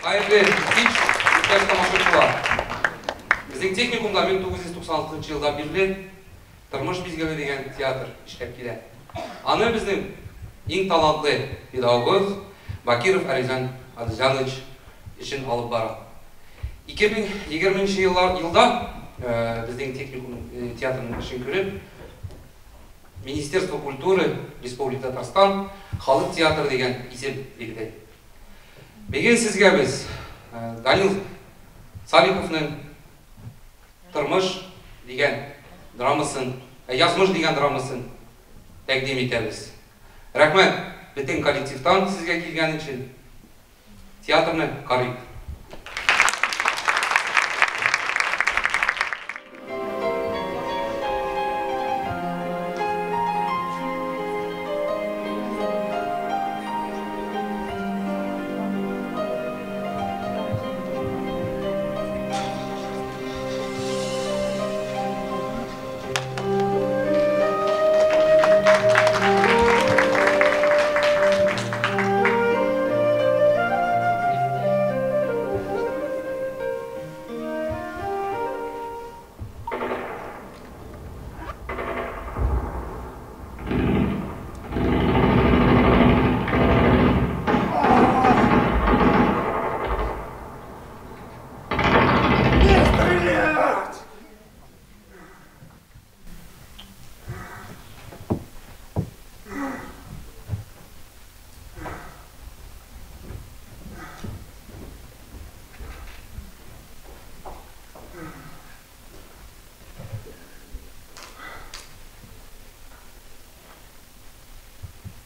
Хәерле кич, иптәш тамашачылар. Безнең техникумда 1996 елдан бирле Тормыш мизгеле дигән театр эшләп килә. Аны безнең иң талантлы педагогыбыз Бакиров Әлиҗан Адыҗанович эшен алып бара. 2020 нче еллар елда безнең техникум театрының эшен күреп, Министерство культуры Республики Татарстан Халык театры дигән исем бирде. Бүген сезгә без Данил Салиховның Тормыш дигән драмасын, Язмыш дигән драмасын тәкъдим итәбез. Рәхмәт бөтен коллективтан сезгә килгән өчен. Театрны карыйк. Не стрелять!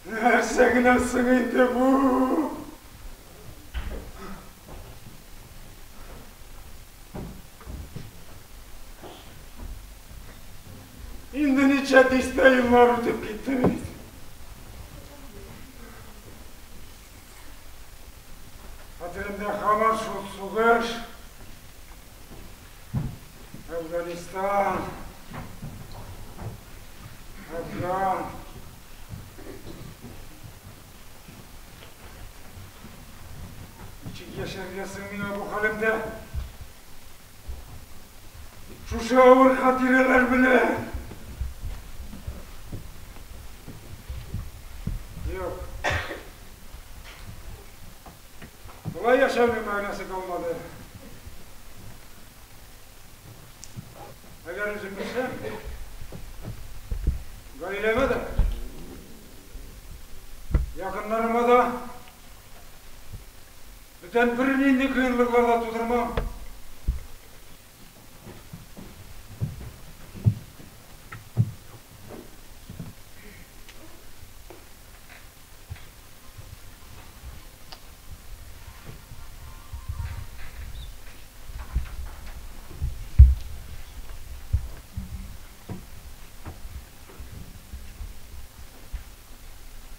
Нәрсә генә соң инде бу? Инде ничә дистә еллар үтеп китте бит. Хәтеремдә һаман шул сугыш, Әфганистан, Әфган. Ничек яшәргә соң миңа бу хәлемдә? Шушы авыр хатирәләр белән. Юк. Болай яшәүнең мәгънәсе калмады. Әгәр үзем белсәм, гаиләмә дә, якыннарыма да бүтән бернинди кыенлыклар да тудырмам.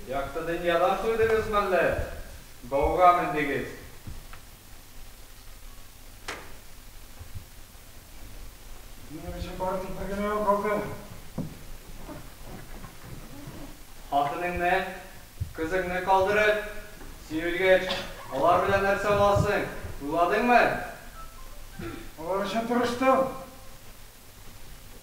Якты дөньядан туйдыгыз мәллә? Бауга мендегез. Минем өчен бары тик бер генә юл калды. Хатыныңны, кызыңны калдырып, син үлгәч, алар белән нәрсә буласың, уйладыңмы? Алар өчен тырыштым.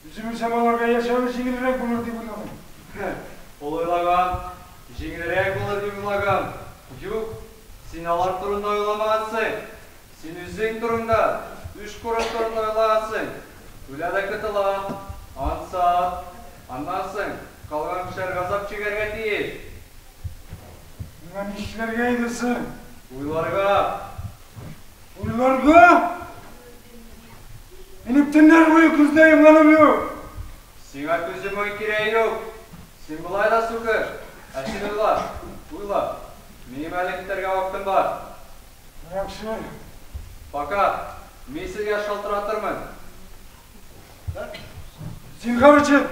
Үзем үлсәм, аларга яшәве җиңелрәк булыр дип уйладым. Ул уйлаган, җиңелрәк булыр дип уйлаган. Юк, син алар турында уйламагансың. Син үзең турында, үч күрү турында уйлагансың. Үлә дә котыла, ансат. Аннан соң, калган кешеләр газап чигәргә тиеш. Миңа нишләргә иде соң? Уйларга. Уйларга? Минем төннәр буе күздә йомганым юк. Сиңа күз йомуның кирәге юк. Син болай да сукыр. Ә син уйла, уйла. Минем әле китәргә вакытым бар. Яхшы. Пока. Мин сезгә шалтыратырмын. Зинһар өчен,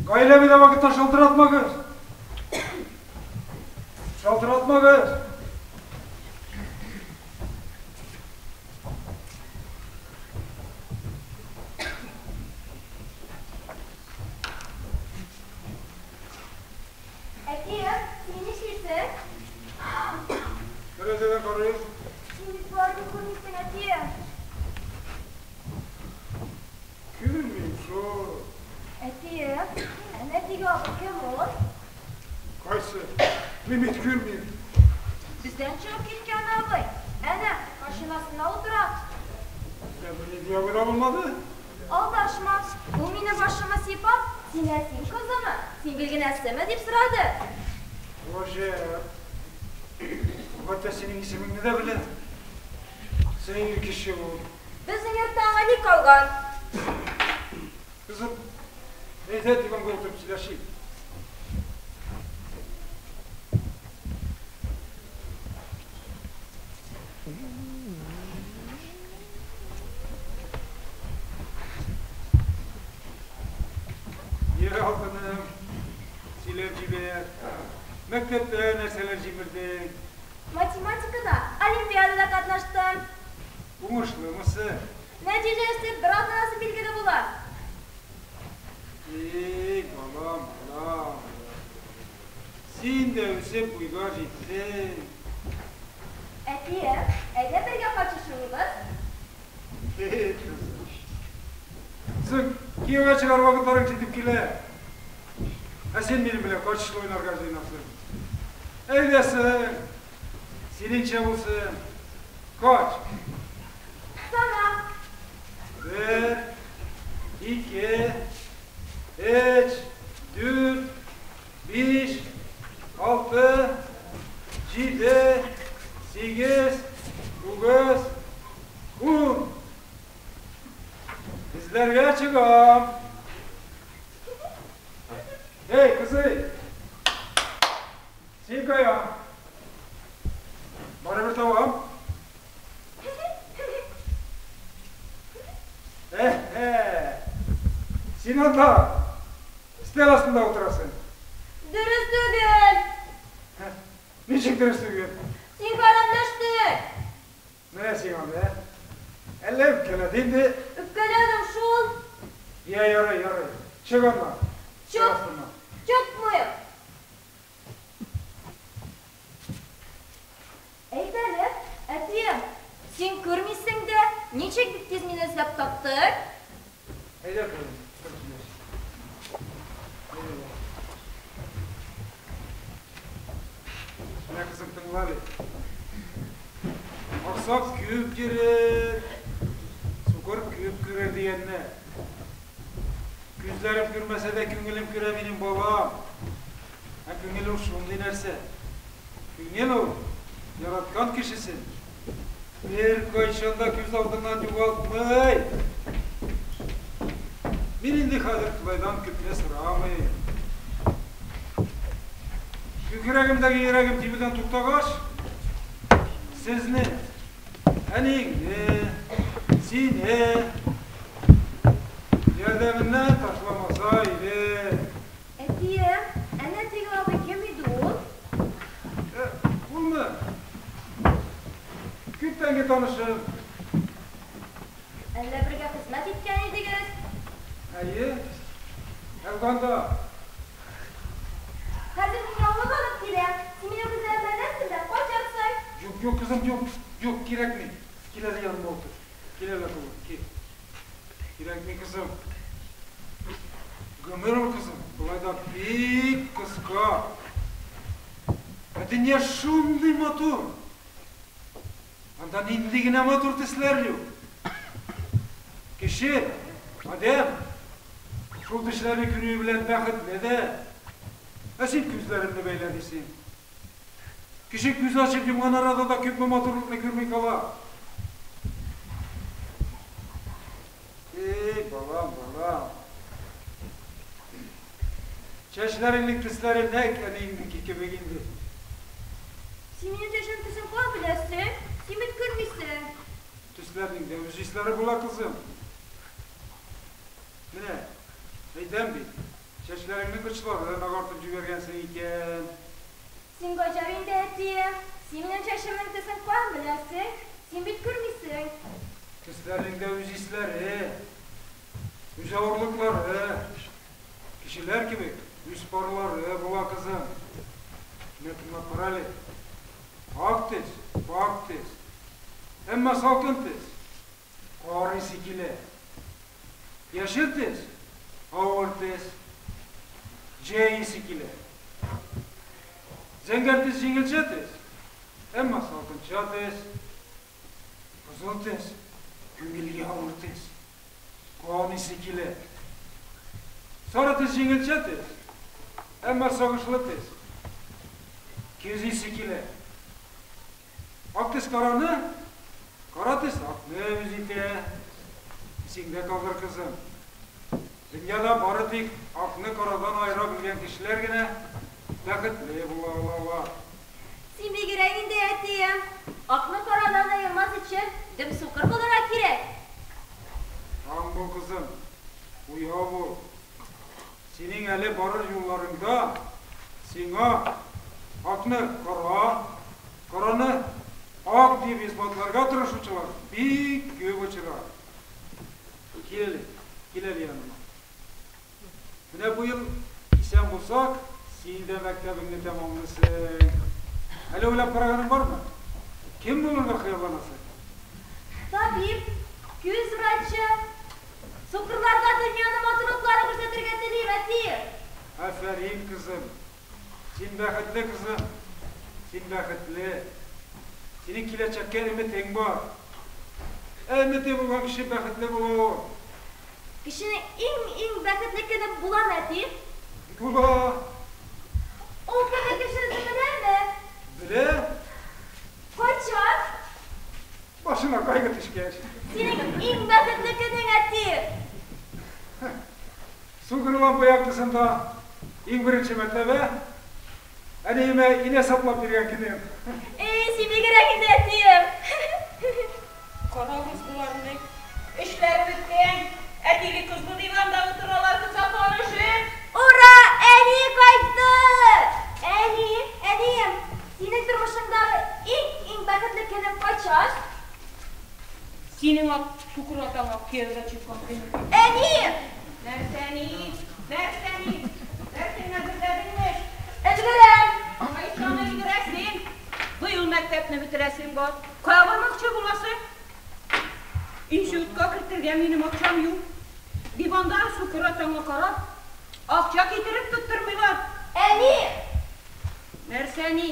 гаиләмә дә вакытта шалтыратмагыз. Шалтыратмагыз. Әтием, син нишлисең? Тәрәзәдән карыйм. Син бит киткән абый. Әнә, машинасына утыра. Ә бер ни дия булмады. Алдашма. Ул мине башыма сыйпап, син Әсим кызымы, син Гөлгенәсеме дип сорады. Гаҗәп. Хәтта синең исемеңне дә белә. Сәер кеше ул. Безнең йортта аңа ни калган? Кызым, әйдә диванга утырып сөйләшик. Йә, алтыным, сөйләп җибәр. Мәктәптә нәрсәләр җимердең? Математикада олимпиадада катнаштым. Уңышлымысы? Нәтиҗәсе бер атнасы билгеле була. Эй, балам, балам. Син дә үсеп буйга җиттең. Әтием, әйдә бергә качышуыбыз. Эй, кызым. Соң, кияүгә чыгар вакытларың җитеп килә. Ә син минем белән качышлы уйнарга җыенасың. Әйдә соң, синеңчә булсын. Кач. Сана. 1, 2, 3, 4, 5, 6, 7, 8, 9, 10. Эзләргә чыгам. Эй, кызый! Син кая? Барыбер табам. Э-э! Син анда өстәл астында утырасың. Дөрес түгел. Ничек дөрес түгел? Син хәрәмләштең. Менә сиңа да. Әллә үпкәләде инде. Үпкәләдем шул. Я, ярый, ярый. Чык аннан. Чык. Астыннан. Чыкмыйм. Әйт әле, әтием, син күрмисең дә, ничек бик тиз мине эзләп таптың? Әйдә, кызым, тор сөйләш. Әйдә. Менә, кызым, тыңла әле. Аксак күп йөрер, сукыр күп күрер дигәннәр. Күзләрем күрмәсә дә күңелем күрә минем балам. Ә күңел ул шундый нәрсә. Күңел ул яраткан кешесен беркайчан да күз алдыннан югалтмый. Мин инде хәзер Ходайдан күпне сорамыйм. Күкрәгемдәге йөрәгем тибүдән туктагач, сезне, әниеңне, сине ярдәменнән ташламаса иде. Әтием, әнә теге абый кем иде ул? Улмы? Күптәнге танышым. Әллә бергә хезмәт иткән идегез? Әйе, Әфганда. Хәзер мин яулык алып киләм. Син минем күзләремә әйләнсең дә качарсың. Юк, юк, кызым, юк, юк, кирәкми. Кил әле яныма утыр. Кил әле, кызым, кил. Кирәкми, кызым. Гомер ул, кызым, болай да бик кыска. Ә дөнья шундый матур. Анда нинди генә матур төсләр юк. Кеше, адәм, шул төсләрне күрүе белән бәхетле дә. Ә син күзләреңне бәйлә дисең. Кеше күз ачып йомган арада да күпме матурлыкны күрми кала. Эй, балам, балам. Чәчләреңнең төсләре нәкъ әниеңнеке кебек инде. Син минем чәчем төсен каян беләсең? Син бит күрмисең. Төсләрнең дә үз исләре була, кызым. Менә, әйтәм бит, чәчләреңнең очларын агартып җибәргәнсең икән. Син гаҗәп инде, әтием. Син минем чәчемнең төсен каян беләсең? Син бит күрмисең. Төсләрнең дә үз исләре, үз авырлыклары, кешеләр кебек үз парлары була, кызым. Менә тыңлап кара әле. Ак төс, пакь төс. Әмма салкын төс, кар исе килә. Яшел төс, авыр төс, җәй исе килә. Зәңгәр төс җиңелчә төс, әмма салкынча төс. Кызыл төс, күңелгә авыр төс. Кан исе килә. Сары төс җиңелчә төс, әмма сагышлы төс. Көз исе килә. Ак төс караны, кара төс акны үз итә. Исеңдә калдыр, кызым. Дөньяда бары тик акны карадан аера белгән кешеләр генә бәхетле була алалар. Син бигрәк инде, әтием. Акны карадан аермас өчен дөм сукыр булырга кирәк. Аң бул, кызым, уяу бул. Синең әле барыр юлларыңда сиңа акны кара, караны ак дип исбатларга тырышучылар бик күп очрар. Кил әле, кил әле яныма. Менә быел исән булсак, син дә мәктәбеңне тәмамлыйсың. Әле уйлап караганың бармы? Кем булырга хыялланасың? Табиб, күз врачы. Сукырларга дөньяны матурлыклары күрсәтергә телим, әти. Афәрин, кызым. Син бәхетле, кызым. Син бәхетле. Синең киләчәккә өметең бар. Ә өмете булган кеше бәхетле була ул. Кешенең иң-иң бәхетле көне буламы, әти? Була. Ул көнне кеше үзе беләме? Белә. Кайчан? Башына кайгы төшкәч. Синең иң бәхетле көнең, әти. Сукыр лампа яктысында иң беренче мәртәбә әниемә инә саплап биргән көнем. Эй, син бигрәк инде, әтием. Карагыз боларны. Эшләре беткән. Әтиле кызлы диванда утыралар, кочакланышып. Ура! Әни кайтты! Әни, әнием, синең тормышыңдагы иң-иң бәхетле көнең кайчан? Синең ат сукыр атаңа кияүгә чыккан көнең. Әни! Нәрсә, әни? Нәрсә, әни? Дәресеңне әзерләдеңме? Өлгерәм. Кайчан өлгерәсең? Быел мәктәпне бетерәсең бар. Кая бармакчы буласың? Институтка кертергә минем акчам юк. Диванда сукыр атаңа карап, акча китереп тоттырмыйлар. Әни! Нәрсә, әни?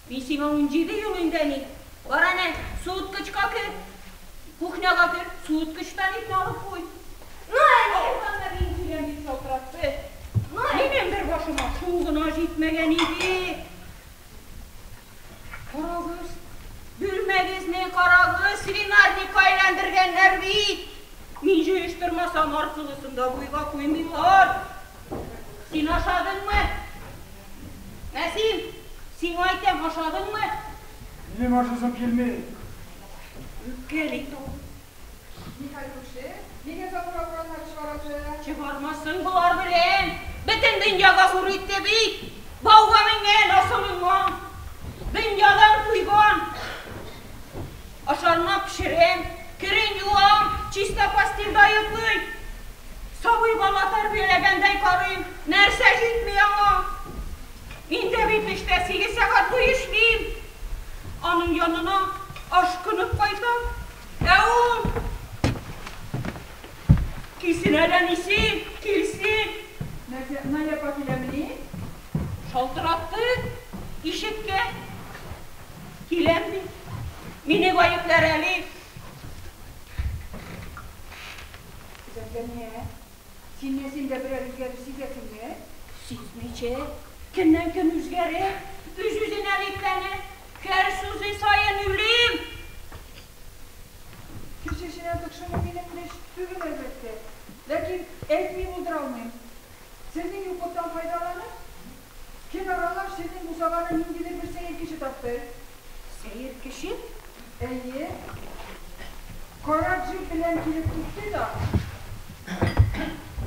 Мин сиңа 17 ел инде, әни. Бар әнә, суыткычка кер. Кухняга кер, суыткычтан итне алып куй. Ну, әни! Авылдан да мин киләм дип шалтыратты. Ну, әни! Минем бер башыма шул гына җитмәгән иде. Карагыз, бүлмәгезне карагыз, свинарникка әйләндергәннәр бит. Мин җыештырмасам, аркылысын да буйга куймыйлар. Син ашадыңмы? Нәсим, сиңа әйтәм, ашадыңмы? Минем ашасым килми. Үпкәли тол. Нихәл, күрше? Нигә Сафура урамнар чыгарасы? Чыгармасын болар белән. Бөтен дөньяга хур итте бит. Бауга менгән, асылынган. Дөньядан туйган. Ашарына пешерәм, керен юам, чиста постельдә йоклый. Сабый бала тәрбияләгәндәй карыйм. Нәрсә җитми аңа? Мин дә бит эштә 8 сәгать буе эшлим. Аның янына ашкынып кайтам. Ә ул килсен әле, әнисе, килсен. Нәрсә, Наля апа киләмени? Шалтыратты ишеккә. Киләм ди. Мине гаепләр әле. Зәмзәмия, син Нәсимдә берәр үзгәреш сизәсеңме? Сизмичә, көннән көн үзгәрә, үз-үзенә бикләнә. Һәр сүзе саен үлем. Кеше эшенә тыкшыну минем эш түгел, әлбәттә. Ләкин әйтми булдыра алмыйм. Сезнең юклыктан файдаланып, көн аралаш сезнең бусаганы ниндидер бер сәер кеше тапты. Сәер кеше? Әйе. Кара джип белән килеп туктый да,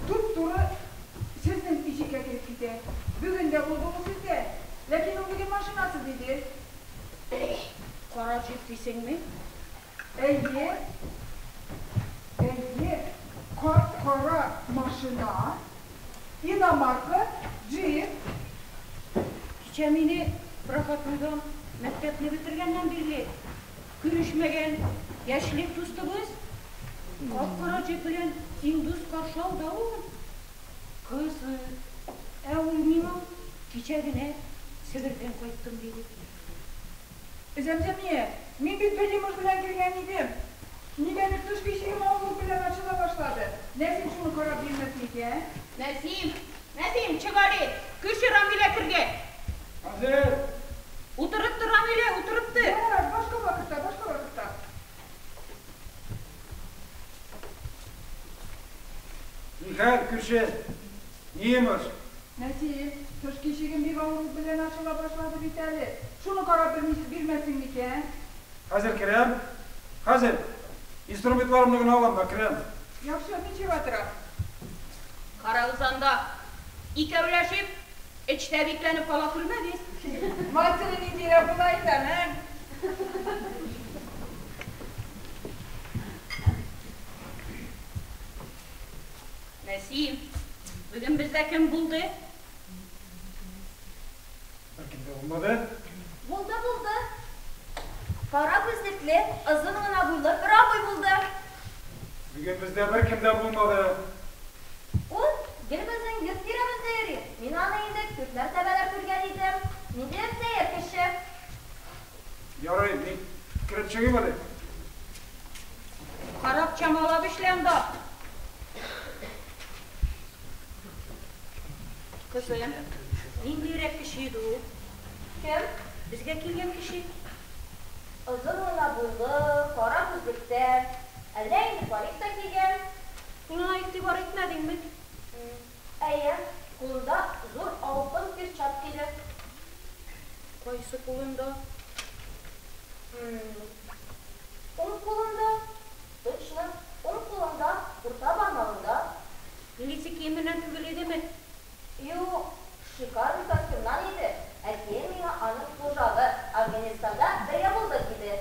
туп-туры сезнең ишеккә кереп китә. Бүген дә булды ул сездә. Ләкин ул бүген машинасыз иде. Кара джип дисеңме? Әйе. Әйе. Кара машина. Иномарка, джип. Кичә мине проходнойдан мәктәпне бетергәннән бирле күрешмәгән яшьлек дустыбыз кап-кара джип белән иң дус каршы алды ул. Кызы, ә ул миңа кичә генә Себердән кайттым диде. Зәмзәмия, мин бит бер йомыш белән килгән идем. Нигәдер тышкы ишегем авырлык белән ачыла башлады. Нәсим шуны карап бирмәс микән? Нәсим, Нәсим, чык әле. Күрше Рамилә кергән. Хәзер. Утырып тор, Рамилә, утырып тор. Ярар, башка вакытта, башка вакытта. Нихәл, күрше? Ни йомыш? Нәсим, тышкы ишегем бик авырлык белән ачыла башлады бит әле. Шуны карап бирмәссең микән? Хәзер керәм. Хәзер. Инструментларымны гына алам да керәм. Яхшы, мин чыга торам. Карагыз анда. Икәүләшеп, эчтә бикләнеп кала күрмәгез. Матуры ниндирәк була инде аның. Нәсим, бүген бездә кем булды? Беркем дә булмады. Булды, булды. Кара күзлекле, озын гына буйлы бер абый булды. Бүген бездә беркем дә булмады. Ул гел безнең йорт тирәбездә йөри. Мин аны инде күп мәртәбәләр күргән идем. Ниндидер сәер кеше. Ярый, мин кереп чыгыйм әле. Карап чамалап эшлә анда. Кызым, ниндирәк кеше иде ул? Кем? Безгә килгән кеше. Озын гына буйлы, кара күзлектә. Әллә инде парик та кигән. Кулына игътибар итмәдеңме? Әйе, кулында зур алтын перчатка иде. Кайсы кулында? Уң кулында, точно, уң кулында, урта бармагында. Милиция киеменнән түгел идеме? Юк, шикарный костюмнан иде. Әтием миңа аның служагы, Афганистанда бергә булдык, диде.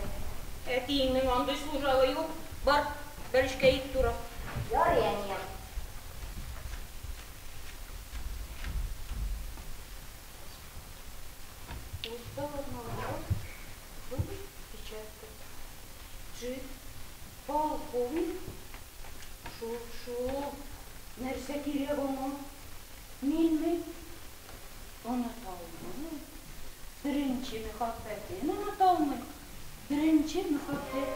Әтиеңнең андый служагы юк. Бар, бәлешкә ит тура. Ярый, әнием. Урта бармагында зур печатка. Джип, полковник. Шул, шул. Нәрсә кирәк аңа? Минме? Оныта алмый. Беренче мәхәббәтен оныта алмый. Беренче мәхәббәт.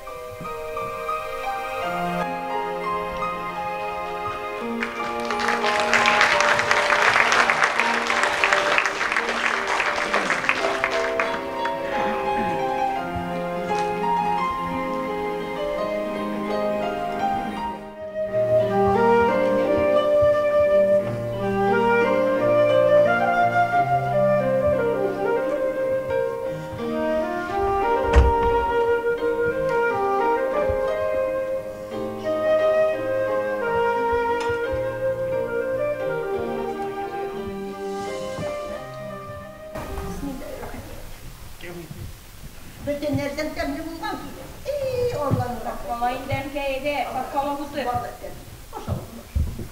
Бөтен нәрсәм тәмле булган килә. И, Алланың рәхмәте. Кала инде, әнкәй, әйдә, капкалап утыр. Бар да тәмле. Аша, улым, аша.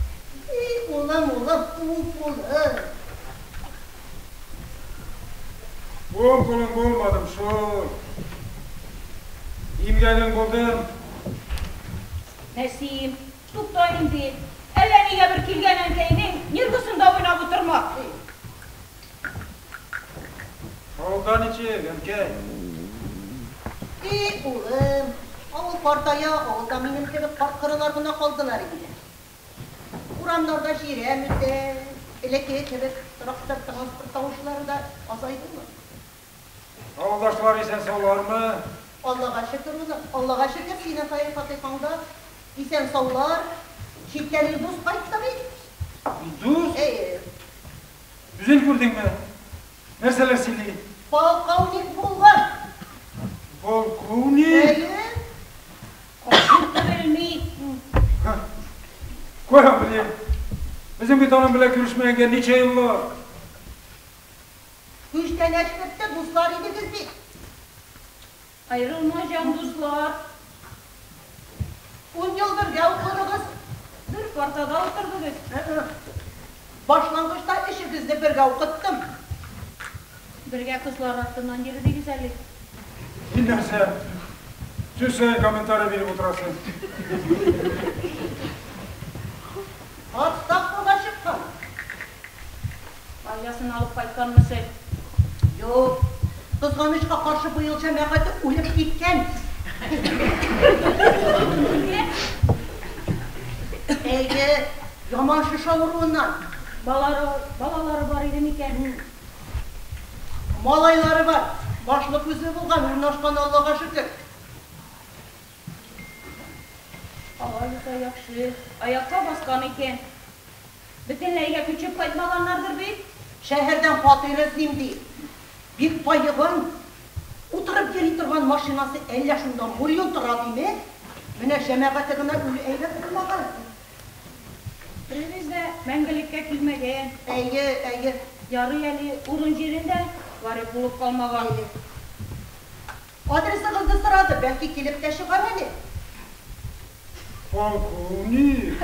И, улым, улым, уң кулым. Уң кулың булмадым шул. Имгәгең булдым. Нәсим, тукта инде. Әллә нигә бер килгән әнкәйнең нервысында уйнап утырма. Авылда ничек, әнкәй? И, улым, авыл картая, авылда минем кебек карт-корылар гына калдылар инде. Урамнарда җирән үтә, элеккеге кебек трактор, транспорт тавышлары да азайдымы? Авылдашлар исән-саулармы? Аллага шөкер, улым, Аллага шөкер, синең хәер-фатыйхаң да исән-саулар. Читтән Илдус кайтты бит. Илдус? Әйе. Үзең күрдеңме? Нәрсәләр сөйли? Полковник булган. Полковник? Әйе. Кашык та белми. Каян белим? Безнең бит аның белән күрешмәгәнгә ничә еллар. Күчтәнәч бетте, дуслар идегез бит. Аерылма җан дуслар. Ун ел бергә укыдыгыз. Бер партада утырдыгыз. Башлангычта өчегезне бергә укыттым. Бергә кызлар артыннан йөрдегез әле. Син нәрсә? Сүз саен комментарий биреп утырасың. Отставкага чыккан. Файдасын алып кайтканмы сез? Юк. Кызганычка каршы, быел җәмәгате үлеп киткән. Әйе, яман шеш авыруыннан. Балары, балалары бар иде микән? Малайлары бар. Башлы күзле булган, урнашкан Аллага шөкер. Алай булса яхшы, аякка баскан икән. Бөтенләйгә күчеп кайтмаганнардыр бит? Шәһәрдән фатир эзлим ди. Бик баеган, утырып йөри торган машинасы әллә шунда мульон тора диме? Менә җәмәгате генә үле әйбәт булмаган. Беребез дә мәңгелеккә килмәгән. Әйе, әйе. Ярый әле урын-җирендә гарип булып калмаган. Әйе. Адресыгызны сорады, бәлки килеп тә чыгар әле. Полковник!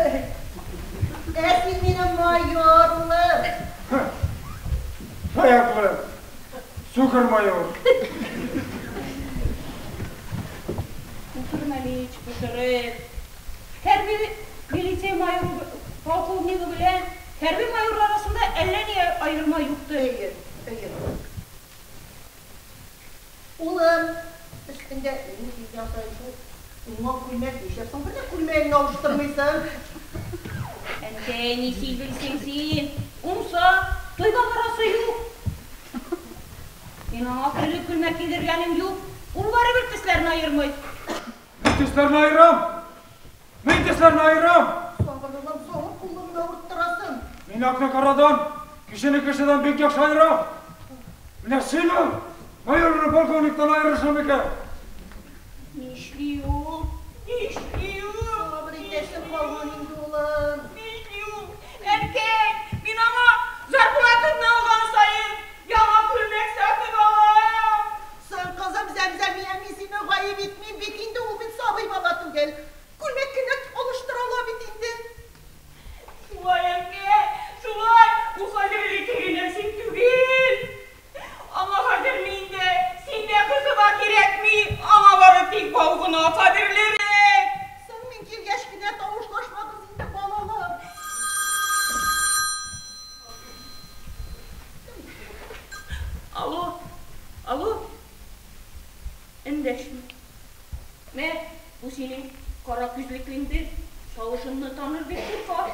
Ә син минем майор улым. Таяклы, сукыр майор. Утырма әле эч пошырып. Хәрби милиция майоры полковнигы белән хәрби майор арасында әллә ни аерма юктыр. Әйе, әйе. Улым, өстеңдә мин килгән саен шул уңган күлмәк, нишләп соң бер дә күлмәгеңне алыштырмыйсың? Әнкәй, ни сөйлисең син? Уңса, туйга барасы юк. Мин аңа төрле күлмәк кидергәнем юк. Ул барыбер төсләрне аермый. Мин төсләрне аерам! Мин төсләрне аерам! Сагынудан сагын кулыңны авырттырасың. Мин акны карадан, кешене кешедән бик яхшы аерам. Менә син ул, майорны полковниктан аерырсың микән? Нишли ул? Нишли ул? Сабыр итәсең калган инде, улым. Нишли ул? Әнкәй, мин аңа зарплатамны алган саен яңа күлмәк сатып алам. Соң, кызым, Зәмзәмия, мин сине гаеп итмим бит инде, ул бит сабый бала түгел. Күлмәк кенә алыштыра ала бит инде. Шулай, әнкәй, шулай. Ул хәзер элеккеге Нәсим түгел. Аңа хәзер мин дә, син дә кызы да кирәкми. Аңа бары тик бау гына кадерлерәк. Соң мин килгәч кенә тавышлашмагыз инде, балалар. Алло, алло. Эндәшми. Мә, бу синең кара күзлеклеңдер. Тавышыңны таныр дип курка.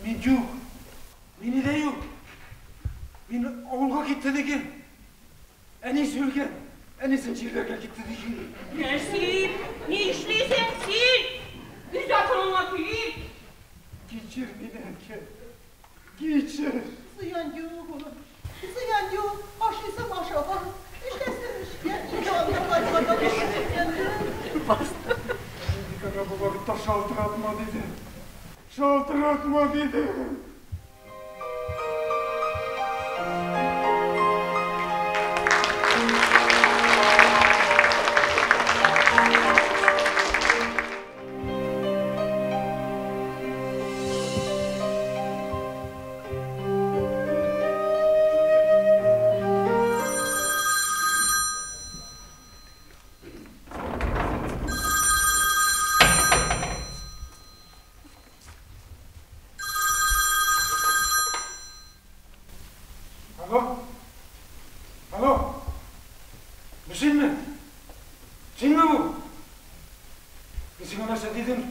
Мин юк. Мин өйдә юк. Мин авылга китте диген. Әнисе үлгән. Әнисен җирләргә китте диген. Нәсим, нишлисең син? Үз акылыңа кил. Кичер мине, әнкәй. Кичер. Зыян юк, улым. Зыян юк. Ашыйсың ашаган. Эшләсең эшкә. Инде анда кайтканда Ник аңа бу вакытта шалтыратма диде. Шалтыратма диде. Алло? Алло? Бу синме? Синме бу? Мин сиңа нәрсә дидем?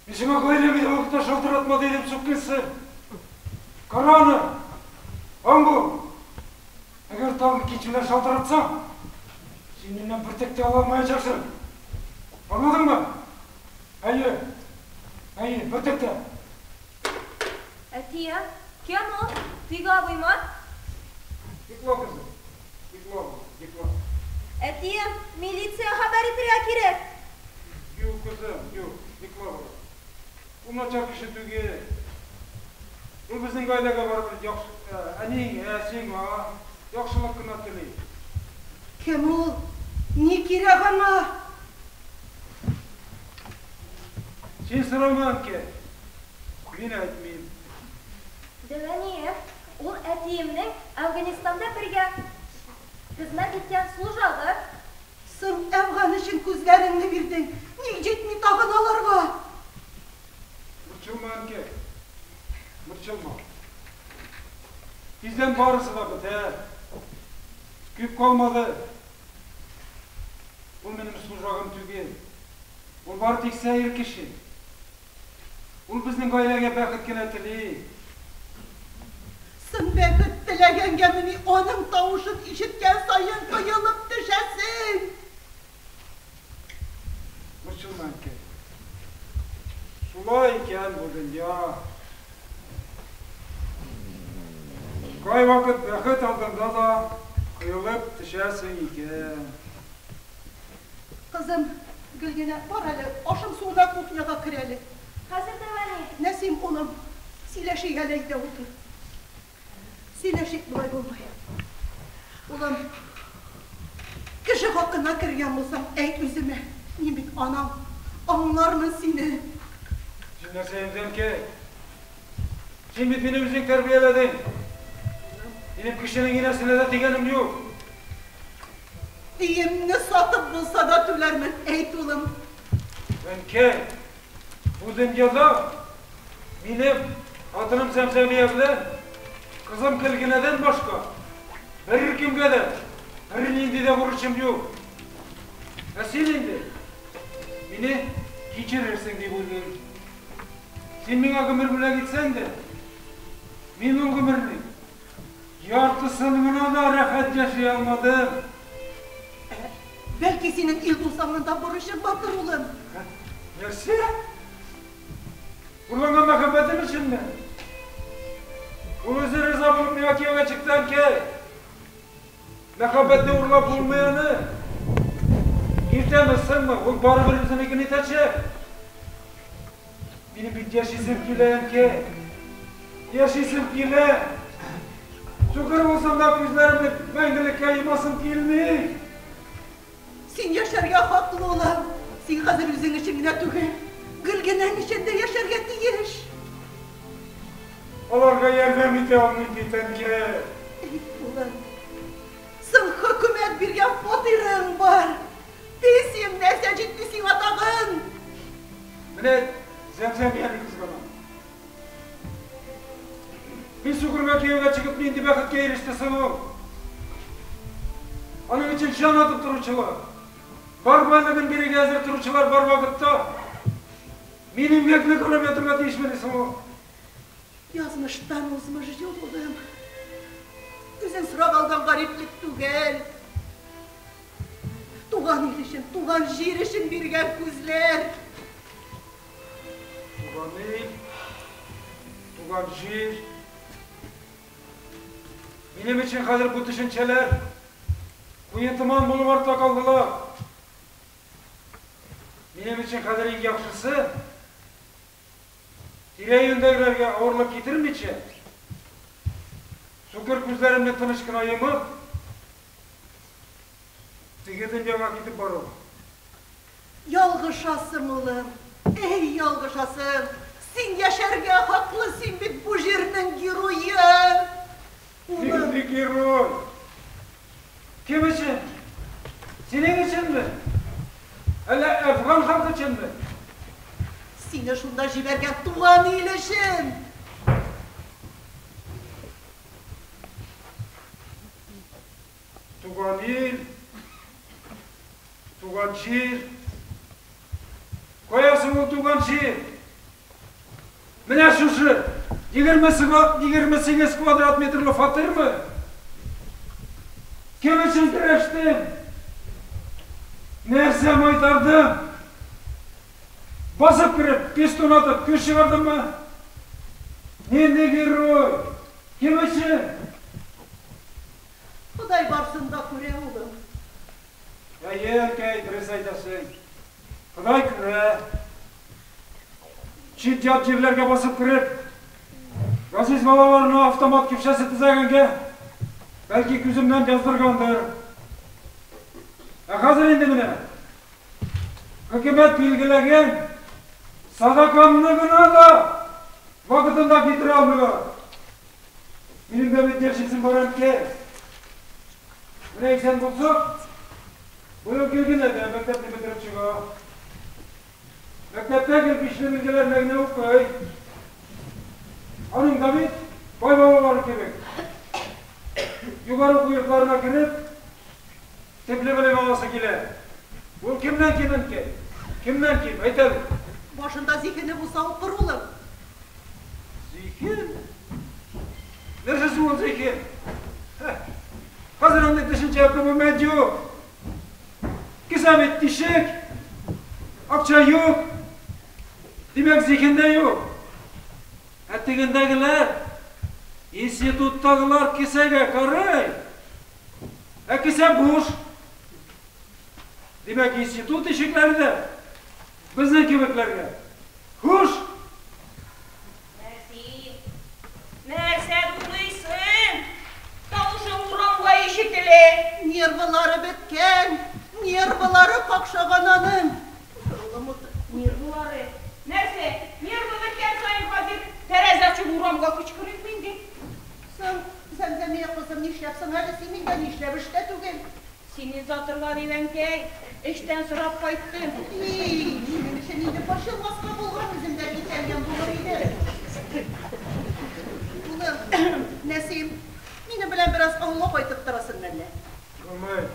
Мин сиңа гаиләгә вакытта шалтыратма дидем, суккынсы. Кара аны! Аң бу! Әгәр тагын кич белән шалтыратсаң, син миннән бөртек тә ала алмаячаксың. Аңладыңмы? Әйе. Әйе, бөртек тә. Әтием, кем ул? Фига абыймы? Йокла, кызым. Йокла, йокла. Әтием, милиция хәбәр итергә кирәк. Юк, кызым, юк. Йокла, балам. Ул начар кеше түгел. Ул безнең гаиләгә барыбер яхшы, әниеңә, сиңа яхшылык кына тели. Кем ул? Ни кирәк аңа? Син сорама, әнкәй. Мин әйтмим. Дәү әнием, ул әтиемнең Әфганстанда бергә хезмәт иткән служагы. Соң Әфган өчен күзләреңне бирдең, ник җитми тагын аларга? Борчылма, әнкәй. Борчылма. Тиздән барысы да бетәр. Күп калмады. Ул минем служагым түгел. Ул бары тик сәер кеше. Ул безнең гаиләгә бәхет кенә тели. Соң бәхет теләгәнгәмени аның тавышын ишеткән саен коелып төшәсең? Борчылма, әнкәй. Шулай икән бу дөнья. Кайвакыт бәхет алдында да коелып төшәсең икән. Кызым, Гөлгенә, бар әле, ашың суына кухняга кер әле. Хәзер дә, әни. Нәсим, улым, сөйләшик әле, әйдә утыр. Сөйләшик, болай булмый. Улым, кеше хакына кергән булсаң, әйт үземә. Мин бит анаң, аңлармын сине. Син нәрсә инде, әнкәй? Син бит мине үзең тәрбияләдең. Минем кешенең инәсенә дә тигәнем юк. Өемне сатып булса да түләрмен, әйт, улым. Әнкәй, бу дөньяда минем хатыным Зәмзәмия белән кызым Гөлгенәдән башка беркемгә дә бернинди дә бурычым юк. Ә син инде мине кичерерсең дип уйлыйм. Син миңа гомер бүләк итсәң дә, мин ул гомернең яртысын гына да рәхәт яши алмадым. Бәлки синең ил тусаңнан да бурычың бардыр, улым? Нәрсә? Урланган мәхәббәтем өченме? Ул үзе риза булып миңа кияүгә чыкты, әнкәй. Мәхәббәтне урлап булмый аны. Иртәме, соңмы, ул барыбер үзенекен итәчәк. Минем бит яшисем килә, әнкәй. Яшисем килә. Сукыр булсам да күзләремне мәңгелеккә йомасым килми. Син яшәргә хаклы, улым. Син хәзер үзең өчен генә түгел, Гөлгенәң өчен дә яшәргә тиеш. Аларга ярдәм итә алмыйм бит, әнкәй. Әй, улым. Соң хөкүмәт биргән фатирың бар. Пенсияң нәрсә җитми сиңа тагын? Менә Зәмзәмияне кызганам. Мин сукырга кияүгә чыгып нинди бәхеткә иреште соң ул? Аның өчен җан атып торучылар, бар байлыгын бирергә әзер торучылар бар вакытта мин имгәкне карап ятырга тиешмени соң ул? Язмыштан узмыш юк, улым. Үзең сорап алган гариплек түгел. Туган ил өчен, туган җир өчен биргән күзләр. Туган ил, туган җир. Минем өчен хәзер бу төшенчәләр куе томан булып артта калдылар. Минем өчен хәзер иң яхшысы, тирә-юньдәгеләргә авырлык китермичә, сукыр күзләремне тыныч кына йомып, теге дөньяга китеп бару. Ялгышасың, улым, эй, ялгышасың. Син яшәргә хаклы, син бит бу җирнең герое. Улым. Нинди герой? Кем өчен? Синең өченме? Әллә әфган халкы өченме? Сине шунда җибәргән туган ил өчен. Туган ил, туган җир. Кая соң ул туган җир? Менә шушы 28 квадрат метрлы фатирмы? Кем өчен көрәштем? Нәрсә майтардым? Басып кереп, пистон атып, көч чыгардыммы? Нинди герой? Кем өчен? Ходай барсын да күрә, улым. Әйе, әнкәй, дөрес әйтәсең. Ходай күрә. Чит-ят җирләргә басып кереп, газиз балаларына автомат көпшәсе төзәгәнгә, бәлки күземнән яздыргандыр. Ә хәзер инде менә хөкүмәт билгеләгән садакамны гына да вакытында китерә алмыйлар. Минем дә бит яшисем бар, әнкәй. Менә исән булсак, быел Гөлгенә дә мәктәпне бетереп чыга. Мәктәптә гел бишле билгеләрне генә укый. Аның да бит бай балалары кебек югары уку йортларына кереп, Төпле белем аласы килә. Ул кемнән ким, әнкәй? Кемнән ким? Әйт әле. Башында зиһене булса укыр, улым. Зиһен? Нәрсәсе ул зиһен? Хәзер андый төшенчә гомумән юк. Кесә бит тишек, акча юк. Димәк, зиһен дә юк. Ә тегендәгеләр, институттагылар кесәгә карый. Ә кесә буш. Димәк, институт ишекләре дә безнең кебекләргә. Хуш! Нәсим, нәрсә дулыйсың? Тавышың урамга ишетелә. Нервылары беткән, нервылары какшаган аның. Утыр, улым, утыр. Нервылары. Нәрсә, нервы беткән саен хәзер тәрәзә ачып урамга кычкырыйкмы инде? Соң, Зәмзәмия кызым, нишләп соң әле син миндә нишләп эштә түгел? Сине озатырга дип, әнкәй, эштән сорап кайттым. И, минем өчен инде борчылмаска булган, үзем дә китәлгән булыр иде. Улым, Нәсим, минем белән бераз авылга кайтып торасың мәллә? Булмый.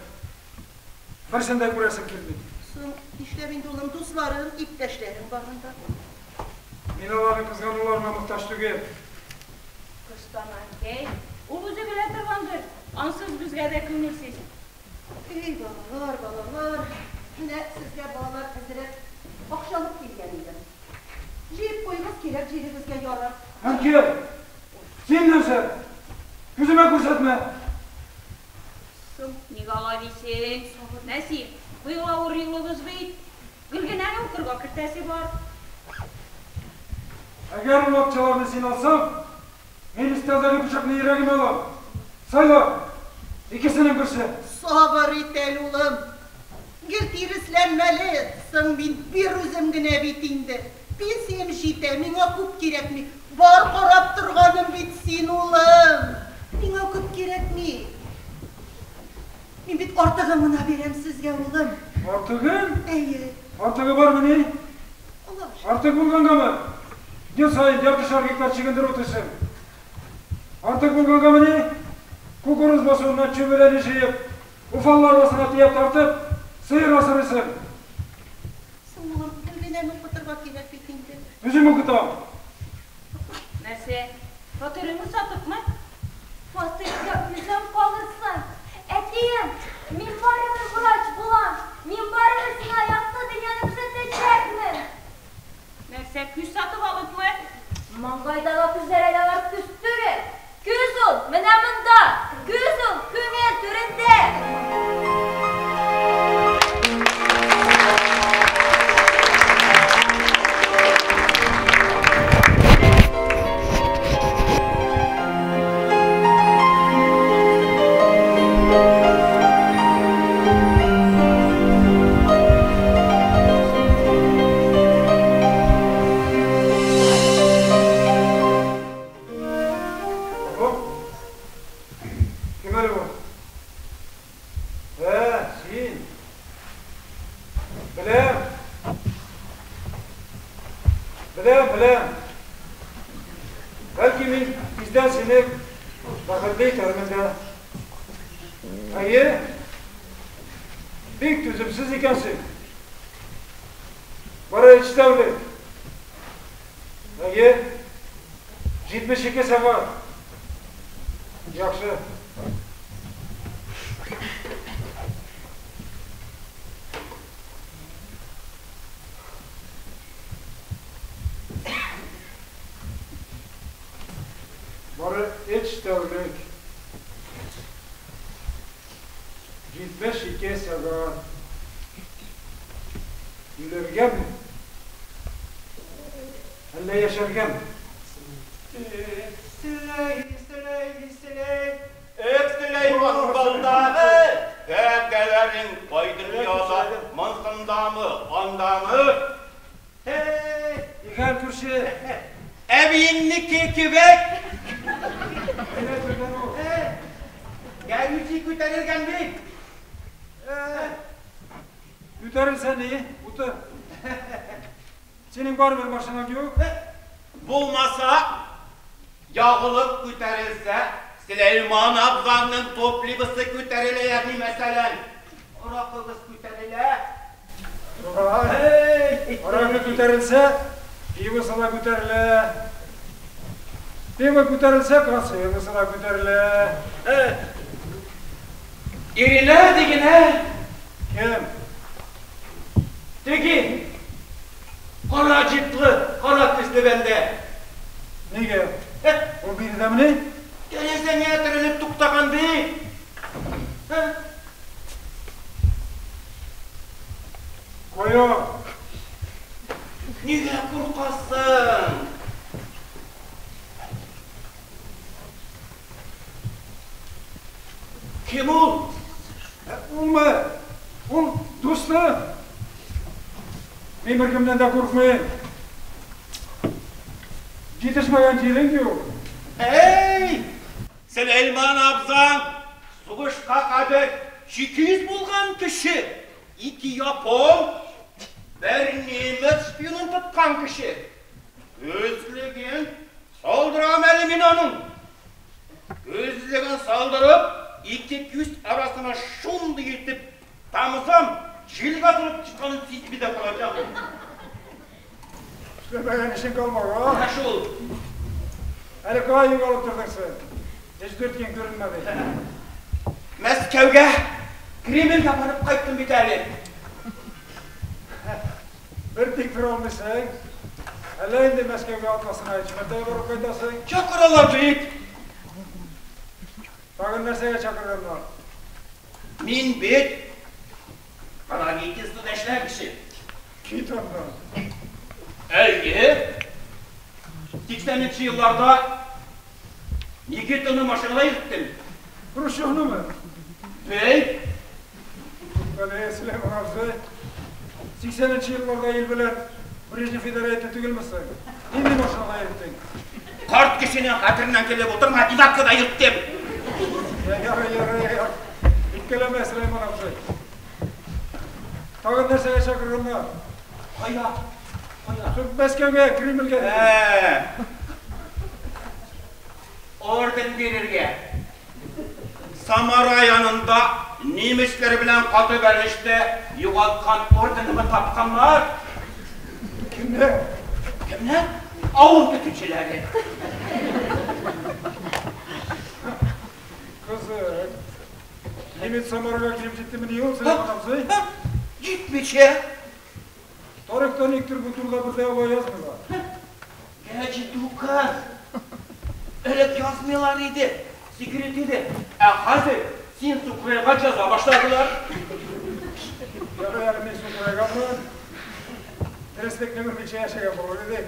Берсен дә күрәсем килми. Соң, нишләп инде, улым, дусларың, иптәшләрең барында? Мин аларның кызгануларына мохтаҗ түгел. Кыстама, әнкәй, ул үзе белә торгандыр, ансыз безгә дә күңелсез. Эй, балалар, балалар, менә сезгә, балалар, әзрәк акча алып килгән идем. Җыеп куегыз, кирәк җирегезгә ярар. Әнкәй, син нәрсә? Күземә күрсәтмә! Соң. Ник алай дисең? Нәсим, быел авыр елыбыз бит. Гөлгенәне укырга кертәсе бар. Әгәр ул акчаларны син алсаң, мин өстәлдәге пычакны йөрәгемә алам. Сайла! Икесенең берсе. Сабыр ит әле, улым. Гел тиресләнмәле. Соң мин берүзем генә бит инде. Пенсиям җитә, миңа күп кирәкми. Бар карап торганым бит син, улым. Миңа күп кирәкми. Мин бит артыгын гына бирәм сезгә, улым. Артыгын? Әйе. Артыгы бармыни? Аллага шөкер. Артык булгангамы? Ел саен яртышар гектар чөгендер утыйсың. Артык булгангамыни? Кукуруз басуыннан чүмәләне җыеп, уфалла арбасына төяп тартып, сыер асрыйсың. Соң, улым, Гөлгенәне укытырга кирәк бит инде. Үзем укытам. Нәрсә, фатирыңны сатыпмы? Фатирда үзең калырсың. Әтием, мин барыбер врач булам. Мин барыбер сиңа якты дөньяны күрсәтәчәкмен. Нәрсә, күз сатып алыпмы? Маңгайдагы күзләр әле алар күз түгел. Күз ул, менә монда. Күз ул, күңел түрендә. Алло? Кем әле бу? Ә, син. Беләм. Беләм, беләм. Бәлки мин тиздән сине бәхетле итәрмен дә. Әйе. Бик түземсез икәнсең. Бары өч тәүлек. Әйе. 72 сәгать. Яхшы. Бары өч тәүлек. 72 сәгать. Үләргәме? Әллә яшәргәме? Сөләй, сөләй, сөләй. Эх, Сөләйман балдагы, бәбкәләрең кай дөньяда, монсындамы, андамы? Һей, нихәл, күрше? Әбиеңнеке кебек. Әйдә, күргән ул. Гәрүчи күтәрелгән бит. Күтәрелсә ни, утыр. Синең барыбер машинаң юк. Булмаса, ягулык күтәрелсә, Сөләйман абзаңның топливосы күтәрелә, ягъни мәсәлән. Аракыгыз күтәрелә. Шулай. Аракы күтәрелсә, пивосы да күтәрелә. Пиво күтәрелсә, консервасы да күтәрелә. Ирина дигәне. Кем? Теге кара джиплы, кара күзле бәндә. Нигә? Ул биредәмени? Тәрәзәңә терәлеп туктаган бит. Кая? Нигә куркасың? Кем ул? Улмы? Ул дустым. Мин беркемнән дә куркмыйм. Җитешмәгән җирең юк. Әй! Сөләйман абзаң сугышка кадәр 200 булган кеше, ике япон, бер немец шпионын тоткан кеше. Күзлеген салдырам әле мин аның. Күзлеген салдырып, ике күз арасына шундый итеп тамызам, җилгә атылып чыкканын сизми дә калачак. Эшләмәгән эшең калмаган. Менә шул. Әле кая югалып тордың син? Өч-дүрт көн күренмәдең. Мәскәүгә, Кремльгә барып кайттым бит әле. Бер тик тора алмыйсың. Әллә инде Мәскәүгә атнасына өч мәртәбә барып кайтасың? Чакыралар бит. Тагын нәрсәгә чакырганнар? Мин бит правительствода эшләгән кеше. Кит аннан. Әйе. 80 нче елларда Никитаны машинада йөрттем. Хрущевнымы? Бей. Туктале, Сөләйман абзый. 80 нче елларда ил белән Брежнев идарә итте түгелме соң? Нинди машинада йөрттең? Карт кешенең хәтереннән килеп утырма, девяткада йөрттем. Ярый, ярый, ярый. Үпкәләмә, Сөләйман абзый. Тагын нәрсәгә чакырганнар? Кая? Кая? Мәскәүгә, Кремльгә. Ә. Орден бирергә. Самара янында немецләр белән каты бәрелештә югалткан орденымны тапканнар. Кемнәр? Кемнәр? Авыл көтүчеләре. Кызык. Немец Самарага килеп җиттемени ул, Сөләйман абзый? Җитмичә. Тарихта никтер бу турыда бер дә алай язмыйлар. Гәҗит указ. Элек язмыйлар иде, секрет иде. Ә хәзер син сукырайгач яза башладылар. Ярый әле мин сукырайганмын. Дөреслекне белмичә яшәгән булыр идек.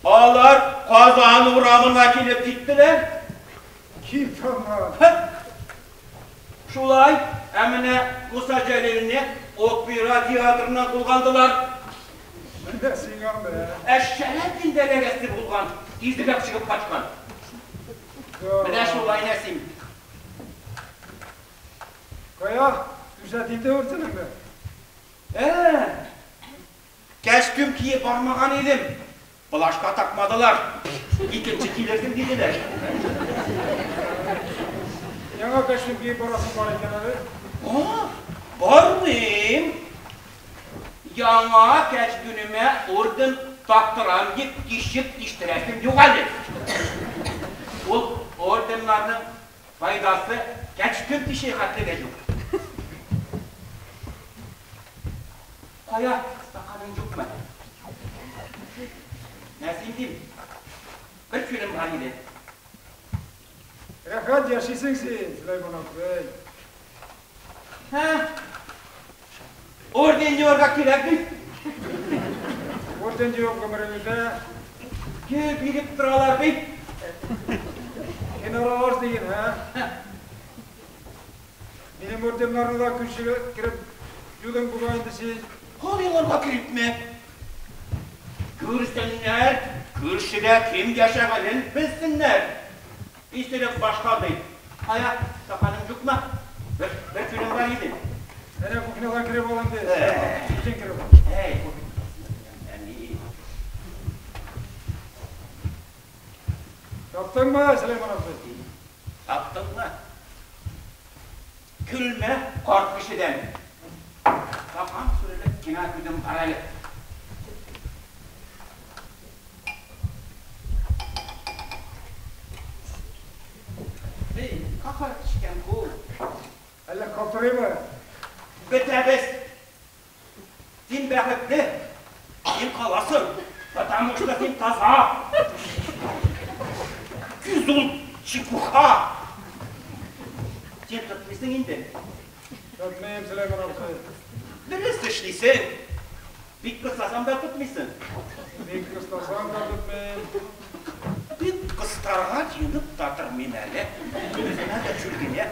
Алар Казан урамына килеп җиттеләр. Кит аннан. Шулай, ә менә Муса Җәлилне опера театрыннан кугандылар. Менә сиңа мә. Ә Шәрәфин дә рәгәсе булган, тизрәк чыгып качкан. Менә шулай, Нәсим. Кая, күрсәт инде орденыңны. Ә, кәчтүм киеп бармаган идем. Плашка такмадылар. Икенче килерсең диделәр. Яңа костюм киеп барасың бар икән әле. А, бармыйм. Яңа кәчтүнемә орден тактырам дип тишек тиштерәсем юк әле. Ул орденнарның файдасы кәчтүм тишеге хәтле дә юк. Кая, стаканың юкмы? Нәсим дим. Бер көнем бар иде. Рәхәт яшисең син, Сөләйман абзый. Һә? Орден юарга кирәк бит. Орден юып гомерең үтә. Гел биреп торалар бит. Син аралаш диген, һә? Минем орденнарны да күршегә кереп юдың бугай инде син. Ул еларга керепме? Күрсеннәр, күршедә кем яшәгәнен белсеннәр. Исерек башка ди. Кая, стаканың юкмы? Бер көнем бар иде. Әнә кухнядан кереп ал инде. Үзең кереп ал. Әй, әни. Таптыңмы, Сөләйман абзый? Таптыңмы? Көлмә карт кешедән. Стакан сүрелеп кенә күзем бар әле. Эй, кахар төшкән кул. Әллә калтырыймы? Бетәбез. Син бәхетле. Син каласың. Потому что син таза. Күз ул чепуха. Син тотмыйсың инде. Тотмыйм, Сөләйман абзый. Дөрес эшлисең. Бик кыстасам да тотмыйсың. Бик кыстасам да тотмыйм. Бик кыстарга җыенып та тормыйм әле. Үземә дә чүл генә.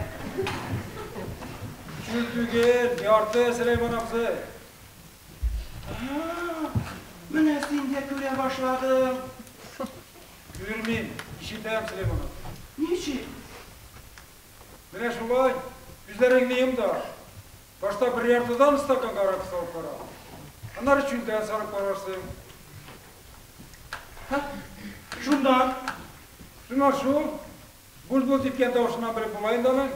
Чүл түгел, ярты, Сөләйман абзый. Менә син дә күрә башладың. Күрмим, ишетәм, Сөләйман абзый. Ничек? Менә шулай, күзләреңне йом да, башта бер яртыдан стаканга аракы салып кара. Аннары чүлдән салып карарсың. Шуннан? Шуннан шул, булт-булт иткән тавышыннан белеп була инде аның.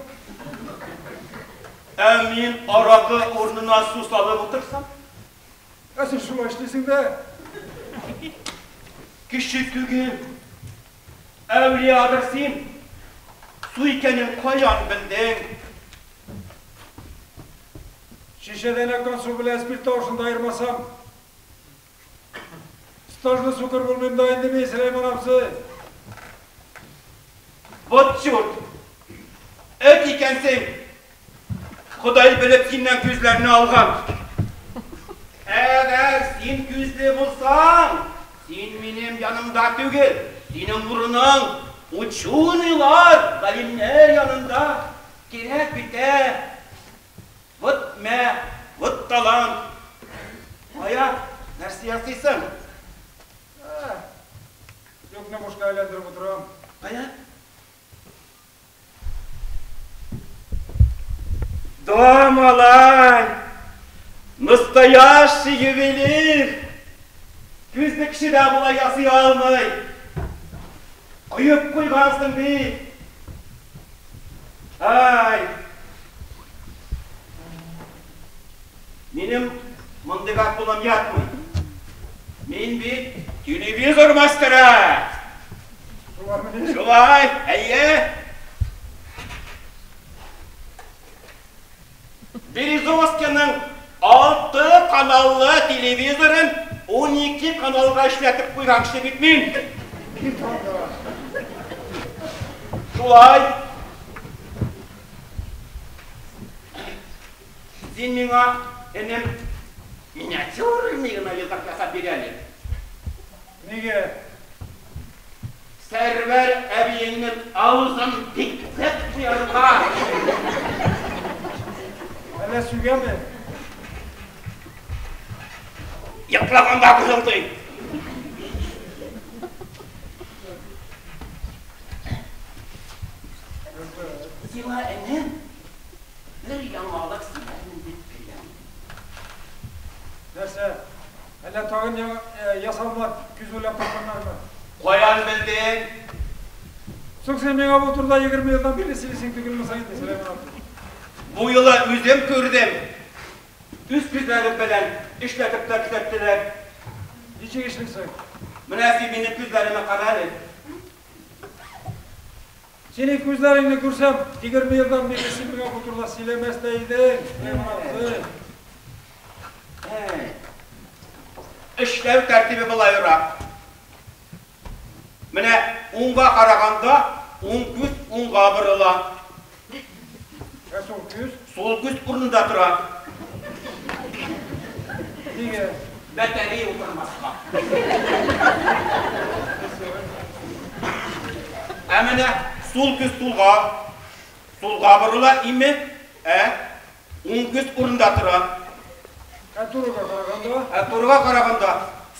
Ә мин аракы урынына су салып утырсам? Ә син шулай эшлисең дә. Кеше түгел, әүлиядыр син. Су икәнен каян белдең? Шешәдән аккан су белән спирт тавышын да аермасам, стажлы сукыр булмыйм да инде мин, Сөләйман абзый. Вот черт! Эт икәнсең! Ходай белеп синнән күзләрне алган. Әгәр син күзле булсаң, син минем янымда түгел, синең урының ученыйлар, галимнәр янында. Кирәк бит, ә? Вот мә, вот талант. Кая, нәрсә ясыйсың? Юкны бушка әйләндереп утырам. Кая? Да, малай! Настоящий ювелир! Күзне кеше дә болай ясый алмый. Коеп куйгансың бит. Ай! Минем мондыйга кулым ятмый. Мин бит телевизор мастеры. Шулай, әйе. Березовскийның 6 каналлы телевизорын 12 каналга эшләтеп куйган кеше бит мин. Шулай. Син миңа, энем, миниатюрный гына йозак ясап бир әле. Нигә? Сәрвәр әбиеңнең авызын бикләп куярга. Әллә сүгәме? Йоклаганда пышылдый. Сиңа, энем, бер яңалык сөйләрмен дип килгән. Нәрсә? Әллә тагын яңа ясалма күз уйлап тапканнармы? Каян белдең? Соң син миңа бу турыда 20 елдан бирле сөйлисең түгелме соң инде, Сөләйман абзый? Бу юлы үзем күрдем. Үз күзләрем белән эшләтеп тә күрсәттеләр. Ничек эшлисең? Менә син минем күзләремә кара әле. Синең күзләреңне күрсәм, 20 елдан бирле син миңа бу турыда сөйләмәс тә идең, Сөләйман абзый. Эшләү тәртибе болайрак. Менә уңга караганда, уң күз уңга борыла. Ә сул күз? Сул күз урынында тора. Нигә? Батарея утырмаска. Ә менә сул күз сулга, сулга борыла име, ә уң күз урында тора. Ә турыга караганда? Ә турыга караганда,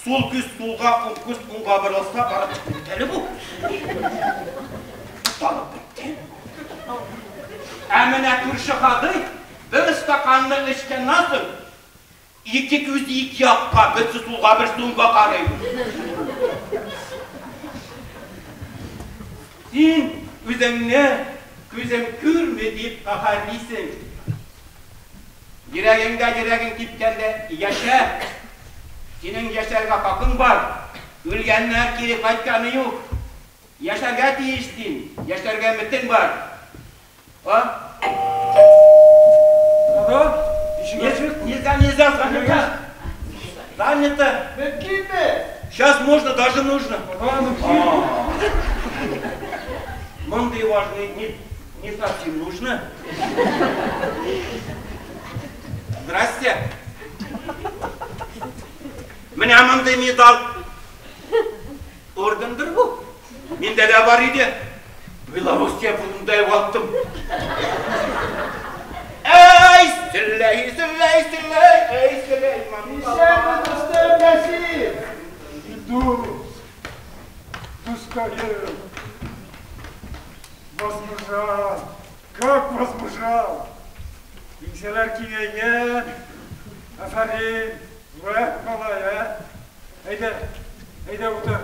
сул күз сулга, уң күз уңга борылса, барып чыкты әле бу. Танып бетте. Ә менә күрше Хадый бер стаканны эчкәннән соң, ике күз ике якка, берсе сулга, берсе уңга карый. Син үзеңне күзем күрми дип каһәрлисең. Йөрәгеңдә йөрәгең типкәндә яшә. Синең яшәргә хакың бар. Үлгәннәр кире кайтканы юк. Яшәргә тиеш син. Яшәргә өметең бар. А? Да? Ишек ачык. Нельзя, нельзя, занято. Занято. Мөмкинме? Сейчас можно, даже нужно. Да, мөмкин. Мондый важный не совсем нужно. Здрасте. Менә мондый медаль. Ордендыр бу. Миндә дә бар иде. Белоруссия фронтында югалттым. Әй, сөләй, сөләй, сөләй, әй, сөләй. Исәнме, дустым Нәсим! Дус, дускаем, возмужал, как возмужал. Иңсәләр киңәйгән, афәрин, вәт малай, ә? Әйдә, әйдә утыр.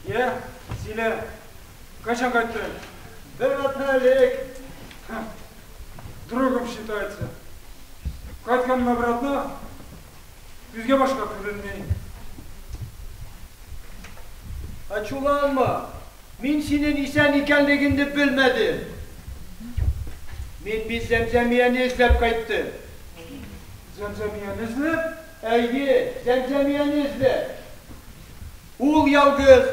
Йә, сөйлә, кайчан кайттың? Бер атна элек. Другом считается. Кайтканына бер атна, күзгә башка күренми. Ачуланма. Мин синең исән икәнлегеңне белмәдем. Мин бит Зәмзәмияне эзләп кайттым. Зәмзәмияне эзләп? Әйе, Зәмзәмияне эзләп. Ул ялгыз.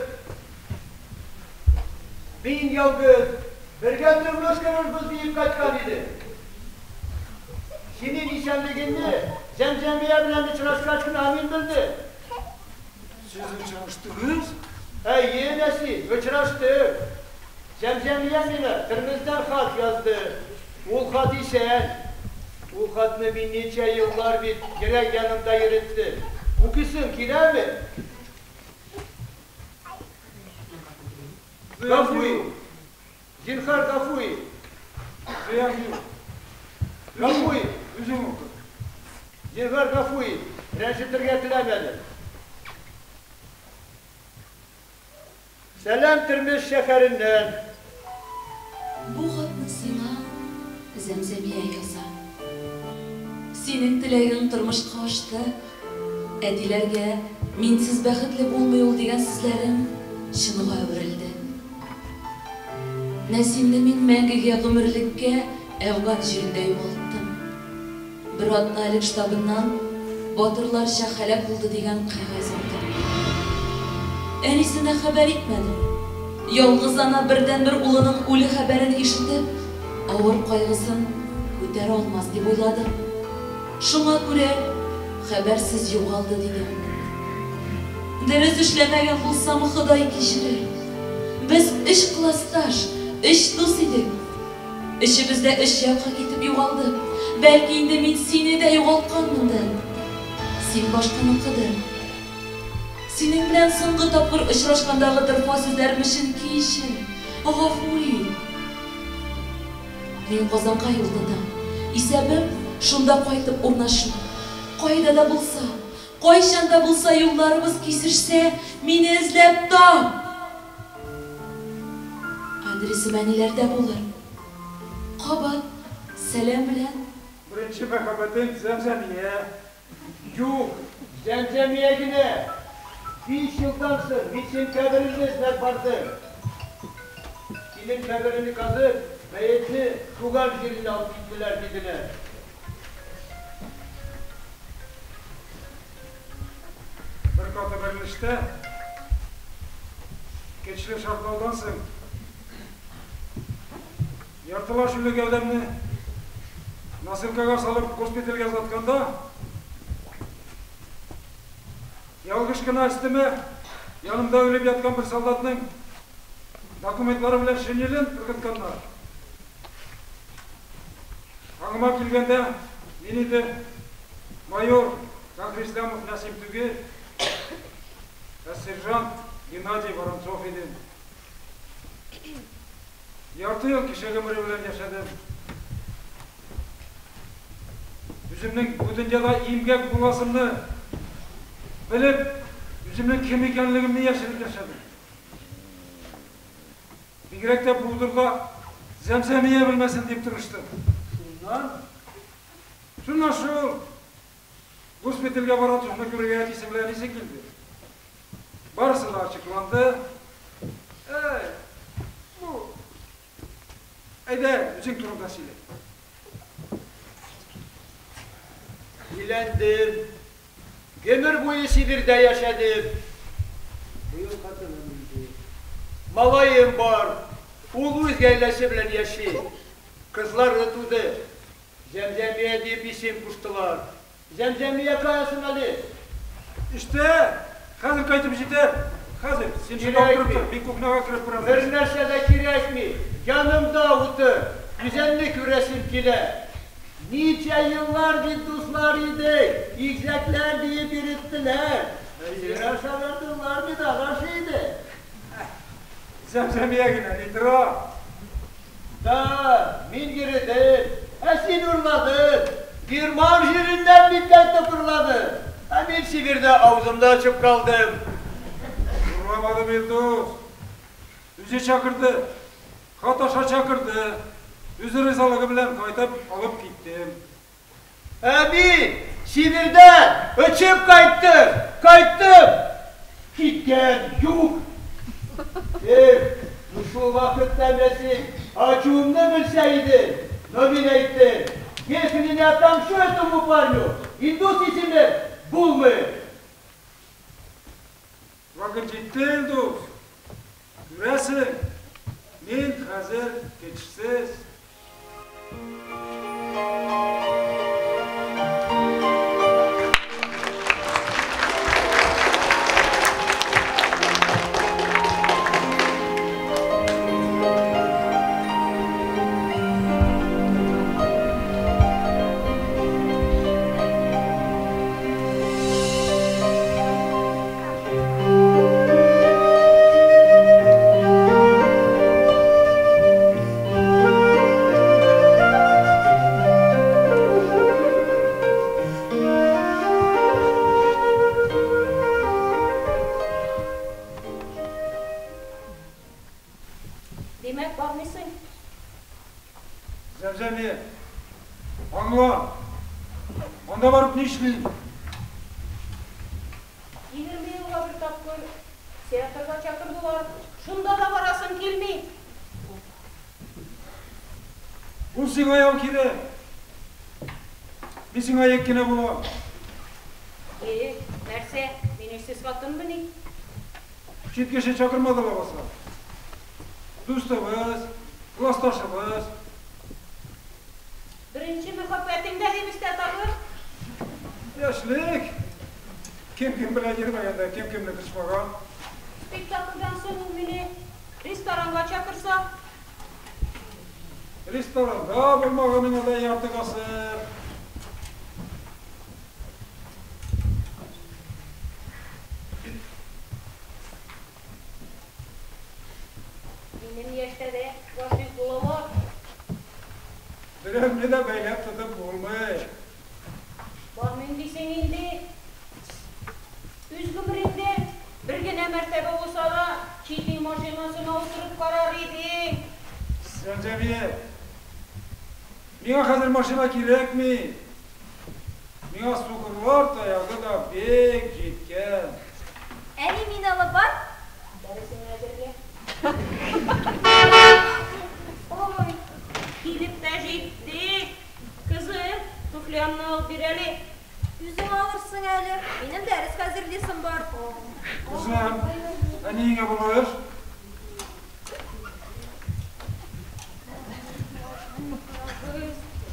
Мин ялгыз. Бергә тормыш корырбыз диеп кайткан идем. Синең исәнлегеңне Зәмзәмия белән очрашкач кына мин белдем. Сез очраштыгыз? Әйе, Нәсим, очраштык. Зәмзәмия миңа Термездән хат язды. Ул хат исән. Ул хатны мин ничә еллар бит йөрәк янымда йөреттем. Укыйсың киләме? Гафу ит. Зинһар, гафу ит. Зыян юк. Гафу ит. Үзең укы. Зинһар, гафу ит. Рәнҗетергә теләмәдем. Сәлам Термез шәһәреннән. Бу хатны сиңа Зәмзәмия яза. Синең теләгең тормышка ашты. Әтиләргә минсез бәхетле булмый ул дигән сүзләрең чынга әверелде. Нәсимне мин мәңгегә гомерлеккә Әфган җирендә югалттым. Бер атна элек штабыннан батырларча һәлак булды дигән кәгазь алдым. Әнисенә хәбәр итмәдем. Ялгыз ана бердәнбер улының үле хәбәрен ишетеп, авыр кайгысын күтәрә алмас дип уйладым. Шуңа күрә хәбәрсез югалды дидем. Дөрес эшләмәгән булсам, Ходай кичерер. Без өч классташ, өч дус идек. Өчебез дә өч якка китеп югалдык. Бәлки инде мин сине дә югалтканмындыр. Син башканыкыдыр. Синең белән соңгы тапкыр очрашкандагы дорфа сүзләрем өчен кичер, гафу ит. Мин Казанга юл тотам. Исәбем, шунда кайтып урнашу. Кайда да булса, кайчан да булса юлларыбыз кисешсә, мине эзләп тап! Адресым әниләрдә булыр. Кабат сәлам белән. Беренче мәхәббәтең Зәмзәмия. Юк, Зәмзәмия генә. Биш елдан соң мин синең кабереңне эзләп бардым. Синең кабереңне казып, мәетне туган җиренә алып киттеләр, диделәр. Бер каты бәрелештә көчле шартлаудан соң яртылаш үле гәүдәмне носилкага салып госпитальгә озатканда, ялгыш кына өстемә янымда үлеп яткан бер солдатның документлары белән шинелен ыргытканнар. Аңыма килгәндә, мин инде майор Фәхрислямов Нәсим түгел, ә сержант Геннадий Воронцов идем. Ярты ел кеше гомере белән яшәдем. Үземнең бу дөньяда имгәк буласымны белеп, үземнең кем икәнлегемне яшереп яшәдем. Бигрәк тә бу дорда Зәмзәмия белмәсен дип тырыштым. Шуннан? Шуннан шул госпитальгә Баратовны күрергә әтисе белән әнисе килде. Барысы да ачыкланды. Әй, бу... Әйдә, үзең турында сөйлә. Өйләндем. Гомер буе Сибирдә яшәдем. Быел хатыным үлде. Малаем бар. Ул үз гаиләсе белән яши. Кызлары туды. Зәмзәмия дип исем куштылар. Зәмзәмия кая соң әле? Эштә. Хәзер кайтып җитәр. Хәзер. Син шунда утырып тор. Мин кухняга кереп бераз. Бер нәрсә дә кирәкми. Янымда утыр. Үземне күрәсем килә. Ничә еллар бит дуслар идек. Игезәкләр диеп йөреттеләр. Сиңа шаяртулар бит агашы иде. Зәмзәмия генә ни тора? Да, мин йөредем. Ә син урладың. Герман җиреннән бит кайтып урладың. Ә мин Сибирдә авызымны ачып калдым. Урламадым, Илдус. Үзе чакырды. Хат аша чакырды. Үзе ризалыгы белән кайтып алып киттем. Ә мин Сибирдән очып кайттым. Кайттым. Киткән юк. Эх, ну шул вакытта менә син ачуымны белсә идең. Но мин әйттем, если не отомщу этому парню, Индус исеме булмый. Вакыт җитте, Илдус. Күрәсең, мин хәзер көчсез. Димәк, бармыйсың? Зәмзәмия, аңла. Анда барып нишлим? 20 елга бер тапкыр театрга чакырдылар. Шунда да барасың килми. Ул сиңа ял кирәк. Мин сиңа йөк кенә булам. Э, нәрсә, мин эшсез хатынмыни? Чит кеше чакырмады лабаса. Дустыбыз, классташыбыз. Беренче мәхәббәтең дә дип истә тагын. Яшьлек. Кем кем белән йөрмәгән дә, кем кемне кочмаган. Спектакльдән соң ул мине ресторанга чакырса? Ресторанда булмаганыңа да ярты гасыр. Минем яшьтә дә гашыйк булалар. Берәүне дә бәйләп тотып булмый. Бармыйм дисең инде. Үз гомереңдә бер генә мәртәбә булса да чит ил машинасына утырып карар идең. Зәмзәмия, миңа хәзер машина кирәкми. Миңа сукырлар таягы да бик җиткән. Әни, мине алып бар. Дәресеңне әзерлә. Ой, килеп тә җитте. Кызым, туфлямны алып бир әле. Үзең алырсың әле. Минем дәрес хәзерлисем бар. Кызым, әниеңә булыш.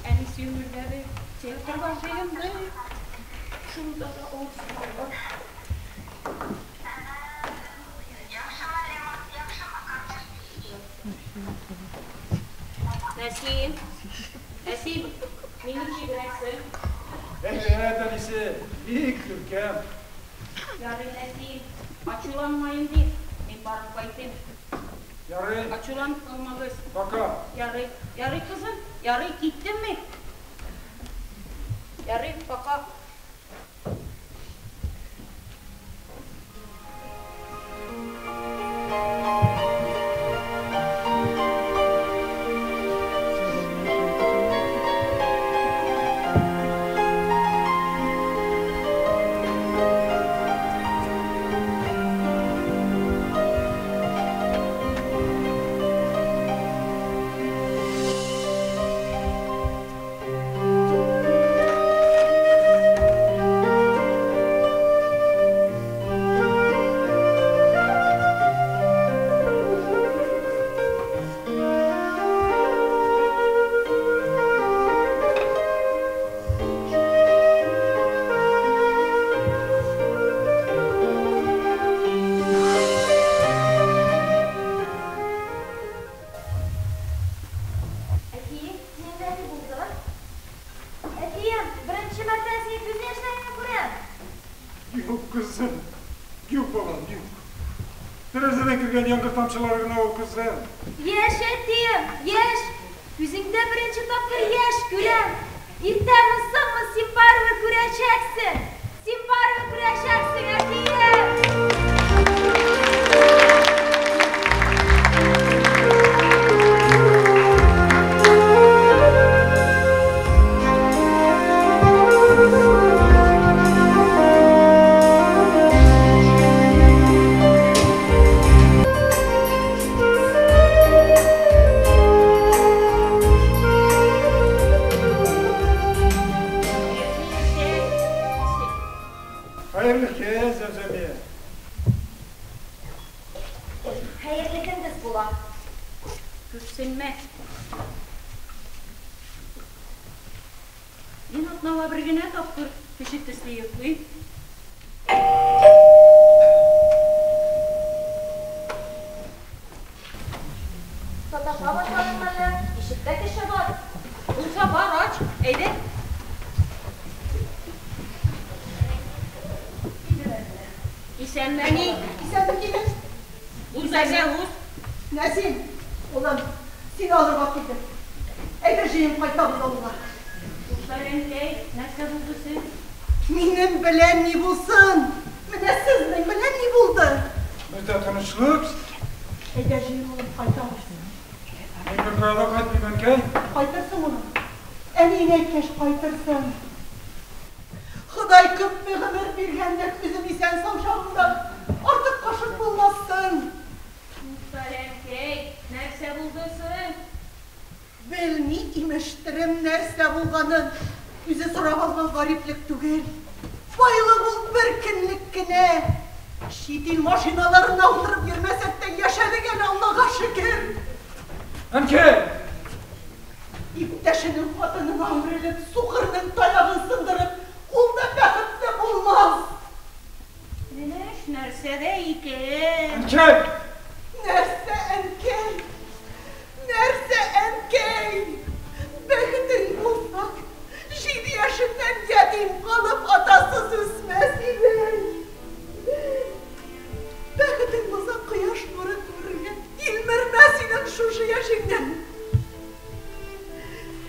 Әнисе өмерләре театрга җыенды. Шунда да авыз. Нәсим, Нәсим, мине ничегрәксең? Әйбәт, әнисе, бик күркәм. Ярый, Нәсим, ачуланма инде, мин барып кайтыйм. Ярый. Ачуланып калмагыз. Пока. Ярый, ярый, кызым, ярый, киттем мин. Ярый, пока. Юк, кызым. Юк, балам, юк. Тәрәзәдән кергән яңгыр тамчылары гына ул, кызым. Яшь, әтием, яшь. Күзеңдә беренче тапкыр яшь күрәм. Иртәме, соңмы, син барыбер күрәчәксең. Син барыбер күрәчәксең, әтием. Хәерле көн, Зәмзәмия. Хәерле көндез була. Күпсенмә. Мин атнага бер генә тапкыр кеше төсле йоклыйм. Саташа башладың мәллә? Ишектә кеше бар. Булса бар, ач, әйдә. Исәнме, әни? Исәнме, килен. Уз, әйдә, уз. Нәсим, улым, сине алырга килдем. Әйдә, җыен, кайтабыз авылга. Туктале, әнкәй, нәрсә булды син? Минем белән ни булсын? Менә сезнең белән ни булды? Бездә тынычлык. Әйдә, җыен, улым, кайтабыз. Мин беркая да кайтмыйм, әнкәй. Кайтырсың, улым. Әниең әйткәч, кайтырсың. Ходай күпме гомер биргәндер, үзем исән-сау чагымда артык кашык булмасын. Туктале, әнкәй, нәрсә булды соң? Белми имештерем нәрсә булганын. Үзе сорап алган гариплек түгел. Байлык ул бер көнлек кенә. Чит ил машиналарына утырып йөрмәсәк тә яшәдек әле, Аллага шөкер. Әнкәй! Иптәшенең хатынына үрелеп, сукырның таягын сындырып, ул да бәхетле булмас. Эш нәрсәдә икән? Әнкәй! Нәрсә, әнкәй? Нәрсә, әнкәй? Бәхетең булса, 7 яшеннән ятим калып, атасыз үсмәс идең. Бәхетең булса, кояш нуры күрергә тилмермәс идең шушы яшеңнән.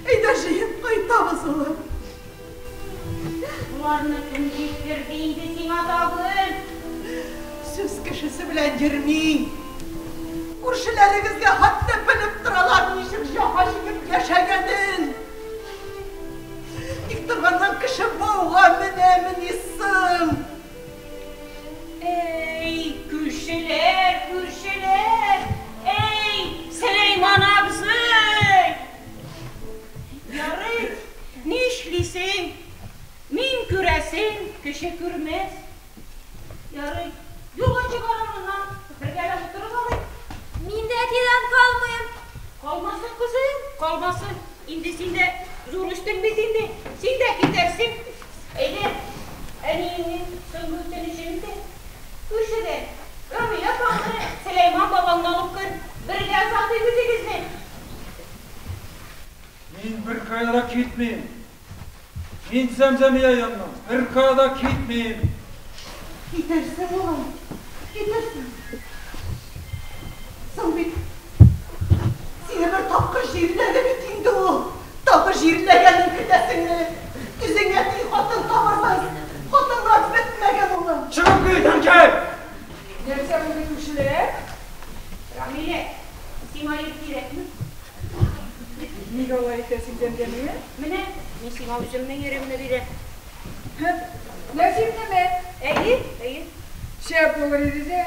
Әйдә, җыен, кайтабыз, улым. Боларны кем җиткерде инде сиңа тагын? Сүз кешесе белән йөрми. Күршеләрегезгә хәтта белеп торалар ничек җәфа чигеп яшәгәнен. Тик торганнан кеше бауга менәмени соң? Эй, күршеләр, күршеләр! Эй, Сөләйман абзый! Ярый, нишлисең? Мин күрәсең, кеше күрмәс. Ярый, юлга чыгарам моннан, бергәләп утырып алыйк. Мин дә әтидән калмыйм. Калмасын, кызым, калмасын. Инде син дә зур үстең бит инде. Син дә китәрсең. Әйдә, әниеңнең соңгы үтенечен үтә. Күршедән Рамилә апаңны, Сөләйман бабаңны алып кер. Бергә озатыйк үзегезне. Мин беркая да китмим. Мин Зәмзәмия яныннан беркая да китмим. Китәрсең, улым, китәрсең. Соң бит сине бер тапкыр җирләде бит инде ул. Тагы җирләгәнен көтәсеңме? Үзеңә тиң хатын табырбыз. Хатыннар бетмәгән, улым. Чыгып кит, әнкәй! Нәрсә булды, күршеләр? Рамилә, сиңа ир кирәкме? Нигә алай итәсең, Зәмзәмия? Менә, мин сиңа үземнең иремне бирәм. Нәсимнеме? Әйе, әйе. Шәп булыр иде дә.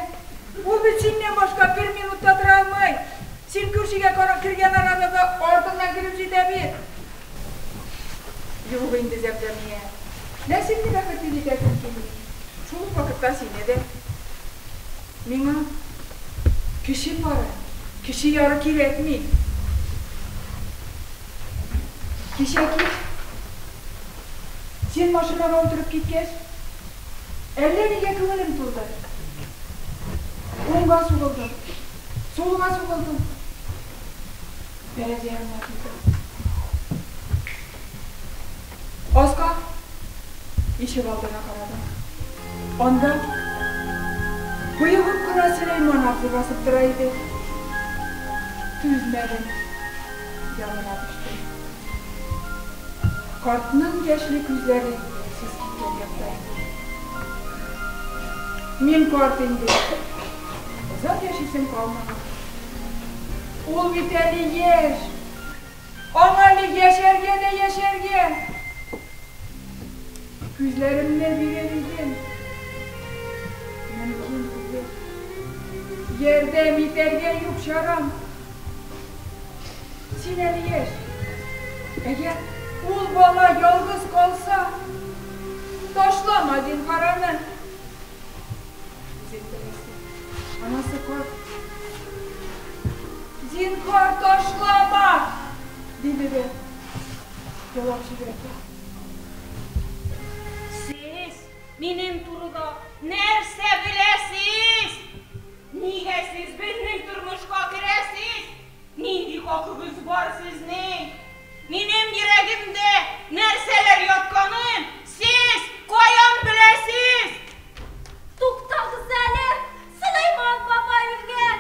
Ул бит синнән башка бер минут та тора алмый. Син күршегә карап кергән арада да артыңнан килеп җитә бит. Юк инде, Зәмзәмия. Нәсимне бәхетле итәсем килми. Шул ук вакытта сине дә. Миңа кеше пары, кеше яры кирәкми. Кичә кич син машинага утырып киткәч, әллә нигә күңелем тулды. Уңга сугылдым, сулга сугылдым. Тәрәзә янына килдем. Аска, ишек алдына карадым. Анда боегып кына Сөләйман абзый басып тора иде. Түзмәдем, янына төштем. Картның яшьле күзләре сез киткән якта иде. Мин карт инде. Озак яшисем калмаган. Ул бит әле яшь. Аңа әле яшәргә дә яшәргә. Күзләремне бирер идем. Мөмкин түгел. Ярдәм итәргә юк чарам. Син әле яшь. Әгәр ул бала ялгыз калса, ташлама зинһар аны. Үзең беләсең, анасы карт. Зинһар, ташлама! Диде дә елап җибәрде. Сез минем турыда нәрсә беләсез? Нигә сез безнең тормышка керәсез? Нинди хакыгыз бар сезнең? Минем йөрәгемдә нәрсәләр ятканын сез каян беләсез? Туктагыз әле! Сөләйман бабай үлгән!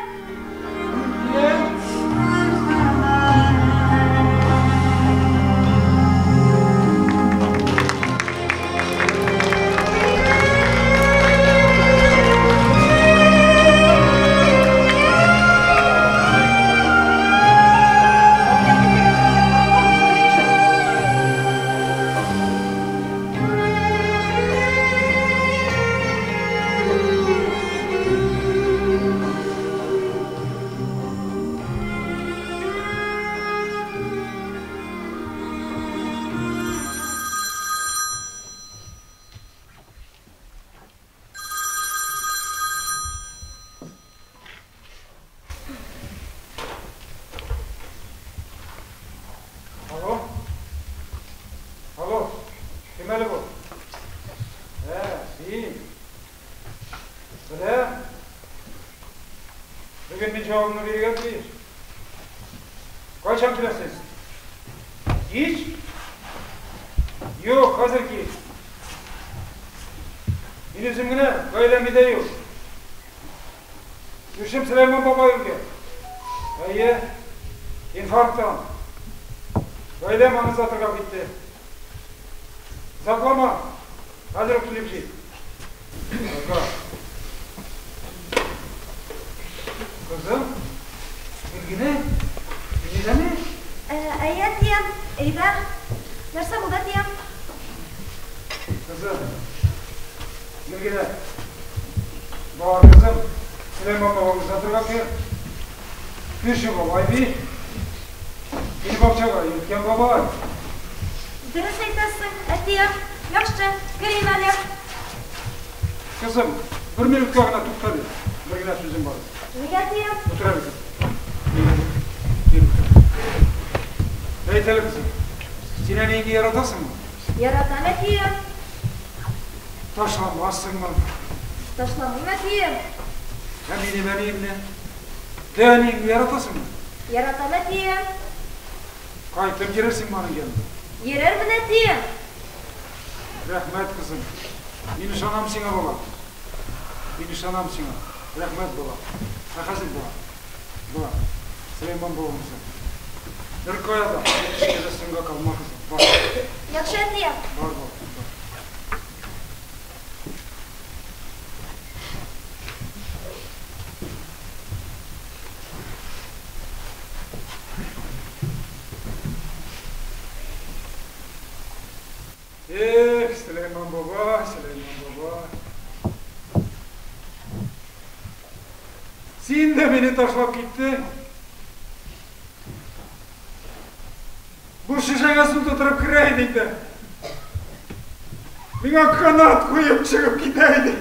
Алло? Алло, кем әле бу? Ә, син. Беләм. Бүген мин җавабымны бирергә тиеш. Кайчан киләсез? Кич? Юк, хәзер кич. Мин үзем генә, гаиләм өйдә юк. Күршем Сөләйман бабай үлгән. Әйе, инфаркттан. Гаиләм аны озатырга китте. Озаклама, хәзер үк килеп җит. Ага. Кызым, Гөлгенә, өйдәме? Әйе, әтием, өйдә. Нәрсә булды, әтием? Кызым, Гөлгенә, бар, кызым, Сөләйман бабаңны озатырга кер. Күрше бабай бит. Мине бакчага йөрткән бабай. Дөрес әйтәсең, әтием. Яхшы, керим әле. Кызым, бер минутка гына туктале. Бер генә сүзем бар. Нигә, әтием? Утыр әле, кызым. Кил, утыр. Әйт әле, кызым, син әниеңне яратасыңмы? Яратам, әтием. Ташламассыңмы? Ташламыйм, әтием. Ә минем әниемне? Дәү әниеңне яратасыңмы? Яратам, әтием. Кайтып йөрерсеңме аның янына? Йөрермен, әтием. Рәхмәт, кызым. Мин ышанам сиңа, балам. Мин ышанам сиңа. Рәхмәт, балам. Ә хәзер бар. Бар. Сөләйман бабамыздан. Беркая да, бер эшкә дә соңга калма, кызым. Бар. Яхшы, әтием. Бар, балам, бар. Эх, Сөләйман бабай, Сөләйман бабай. Син дә мине ташлап киттең. Бу шешәгә су тутырып керә идең дә. Миңа канат куеп чыгып китә идең.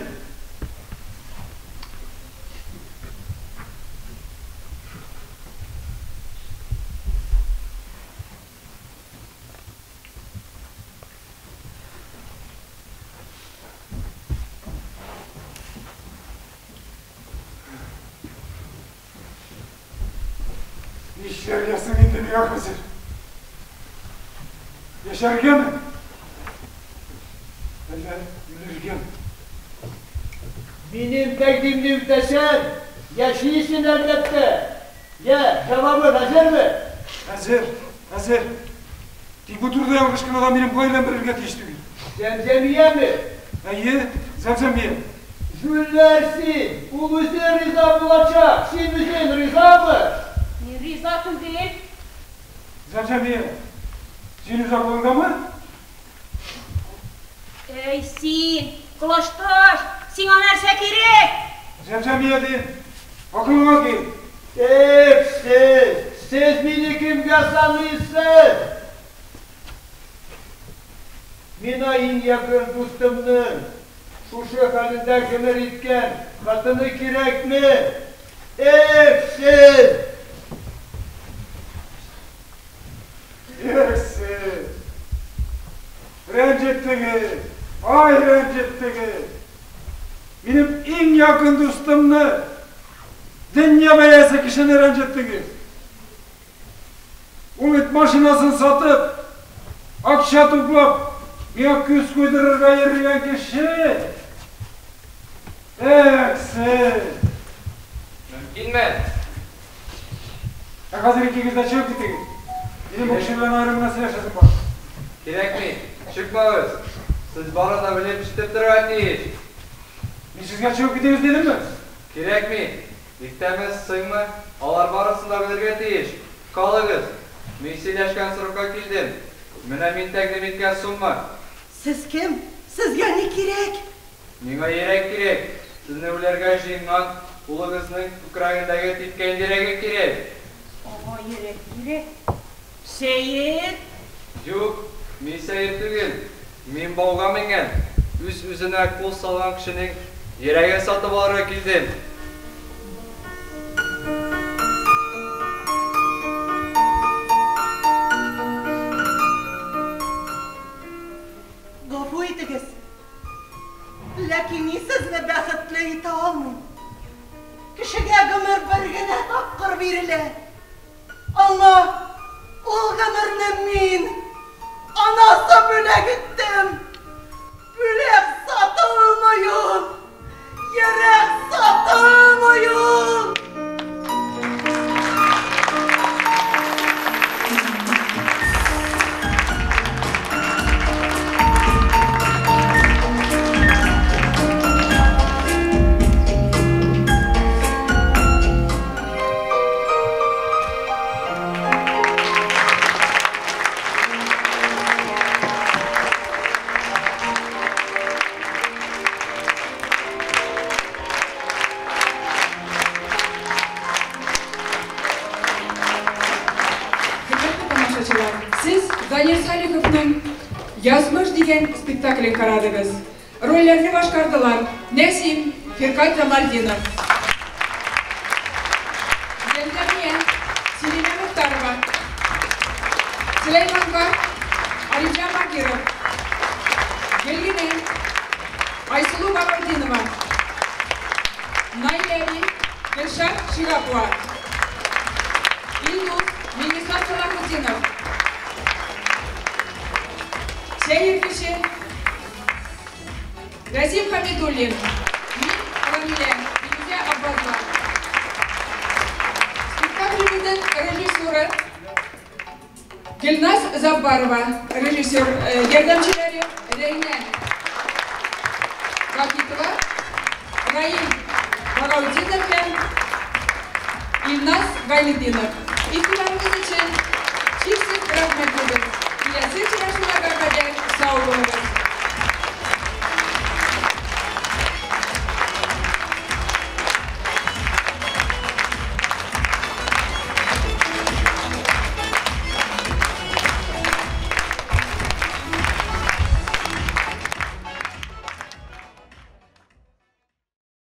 Нишләргә соң инде миңа хәзер? Яшәргәме? Әллә үлергәме? Минем тәкъдимне үтәсәң, яшисең, әлбәттә. Йә, җавабың әзерме? Әзер, әзер. Тик бу турыда ялгыш кына да минем гаиләм белергә тиеш түгел. Зәмзәмияме? Әйе, Зәмзәмия. Җүләр син! Ул үзе риза булачак! Син үзең ризамы? Мин риза түгел. Зәмзәмия, син үз акылыңдамы? Әй, син, колашташ, сиңа нәрсә кирәк? Зәмзәмия дим, акылыңа кил. Эх, сез! Сез мине кемгә саныйсыз? Миңа иң якын дустымның шушы хәлендә гомер иткән хатыны кирәкме? Эх, сез! Эх, сез! Рәнҗеттегез! Ай, рәнҗеттегез! Минем иң якын дустымны, дөнья бәясе кешене рәнҗеттегез! Ул бит машинасын сатып, акча туплап, миңа күз куйдырырга йөргән кеше! Эх, сез! Мөмкинме? Ә хәзер икегез дә чыгып китегез. Минем бу кеше белән аерым гына сөйләшәсем бар. Кирәкми, чыкмагыз. Сез барын да белеп, ишетеп торырга тиеш. Мин сезгә чыгып китегез дидемме? Кирәкми. Иртәме, соңмы, алар барысын да белергә тиеш. Калыгыз. Мин сөйләшкән срокка килдем. Менә мин тәкъдим иткән сумма. Сез кем? Сезгә ни кирәк? Миңа йөрәк кирәк. Сезне үләргә җыенган улыгызның күкрәгендәге типкән йөрәге кирәк. Аңа йөрәк кирәк. Сәер. Юк, мин сәер түгел. Мин бауга менгән, үз-үзенә кул салган кешенең йөрәген сатып алырга килдем. Гафу итегез, ләкин мин сезне бәхетле итә алмыйм. Кешегә гомер бер генә тапкыр бирелә. Аңа ул гомерне мин, анасы бүләк иттем. Бүләк сатылмый ул! Йөрәк сатылмый ул! Хөрмәтле тамашачылар, сез Данир Салиховның Язмыш дигән спектаклен карадыгыз. Рольләрне башкардылар Нәсим, Фиркать Замальдинов. Зәмзәмия, Сиринә Мохтарова. Сөләйман карт, Алимҗан Бакиров. Гөлгенә, Айсылу Багаутдинова. Наилә әби, Гөлшат Шигапова. Илнур, Миңнислам Сәлахетдинов. Сәер кеше, Рәзим Хәмидуллин, мин, Рамилә, Илүзә Аббазова. Спектаклебезнең режиссеры Гөлназ Заббарова, режиссер ярдәмчеләре Рәйнә Вахитова, Раил Багаутдинов һәм Илназ Гайнетдинов. Игътибарыгыз өчен чиксез рәхмәтлебез. Киләсе очрашуларга кадәр сау булыгыз!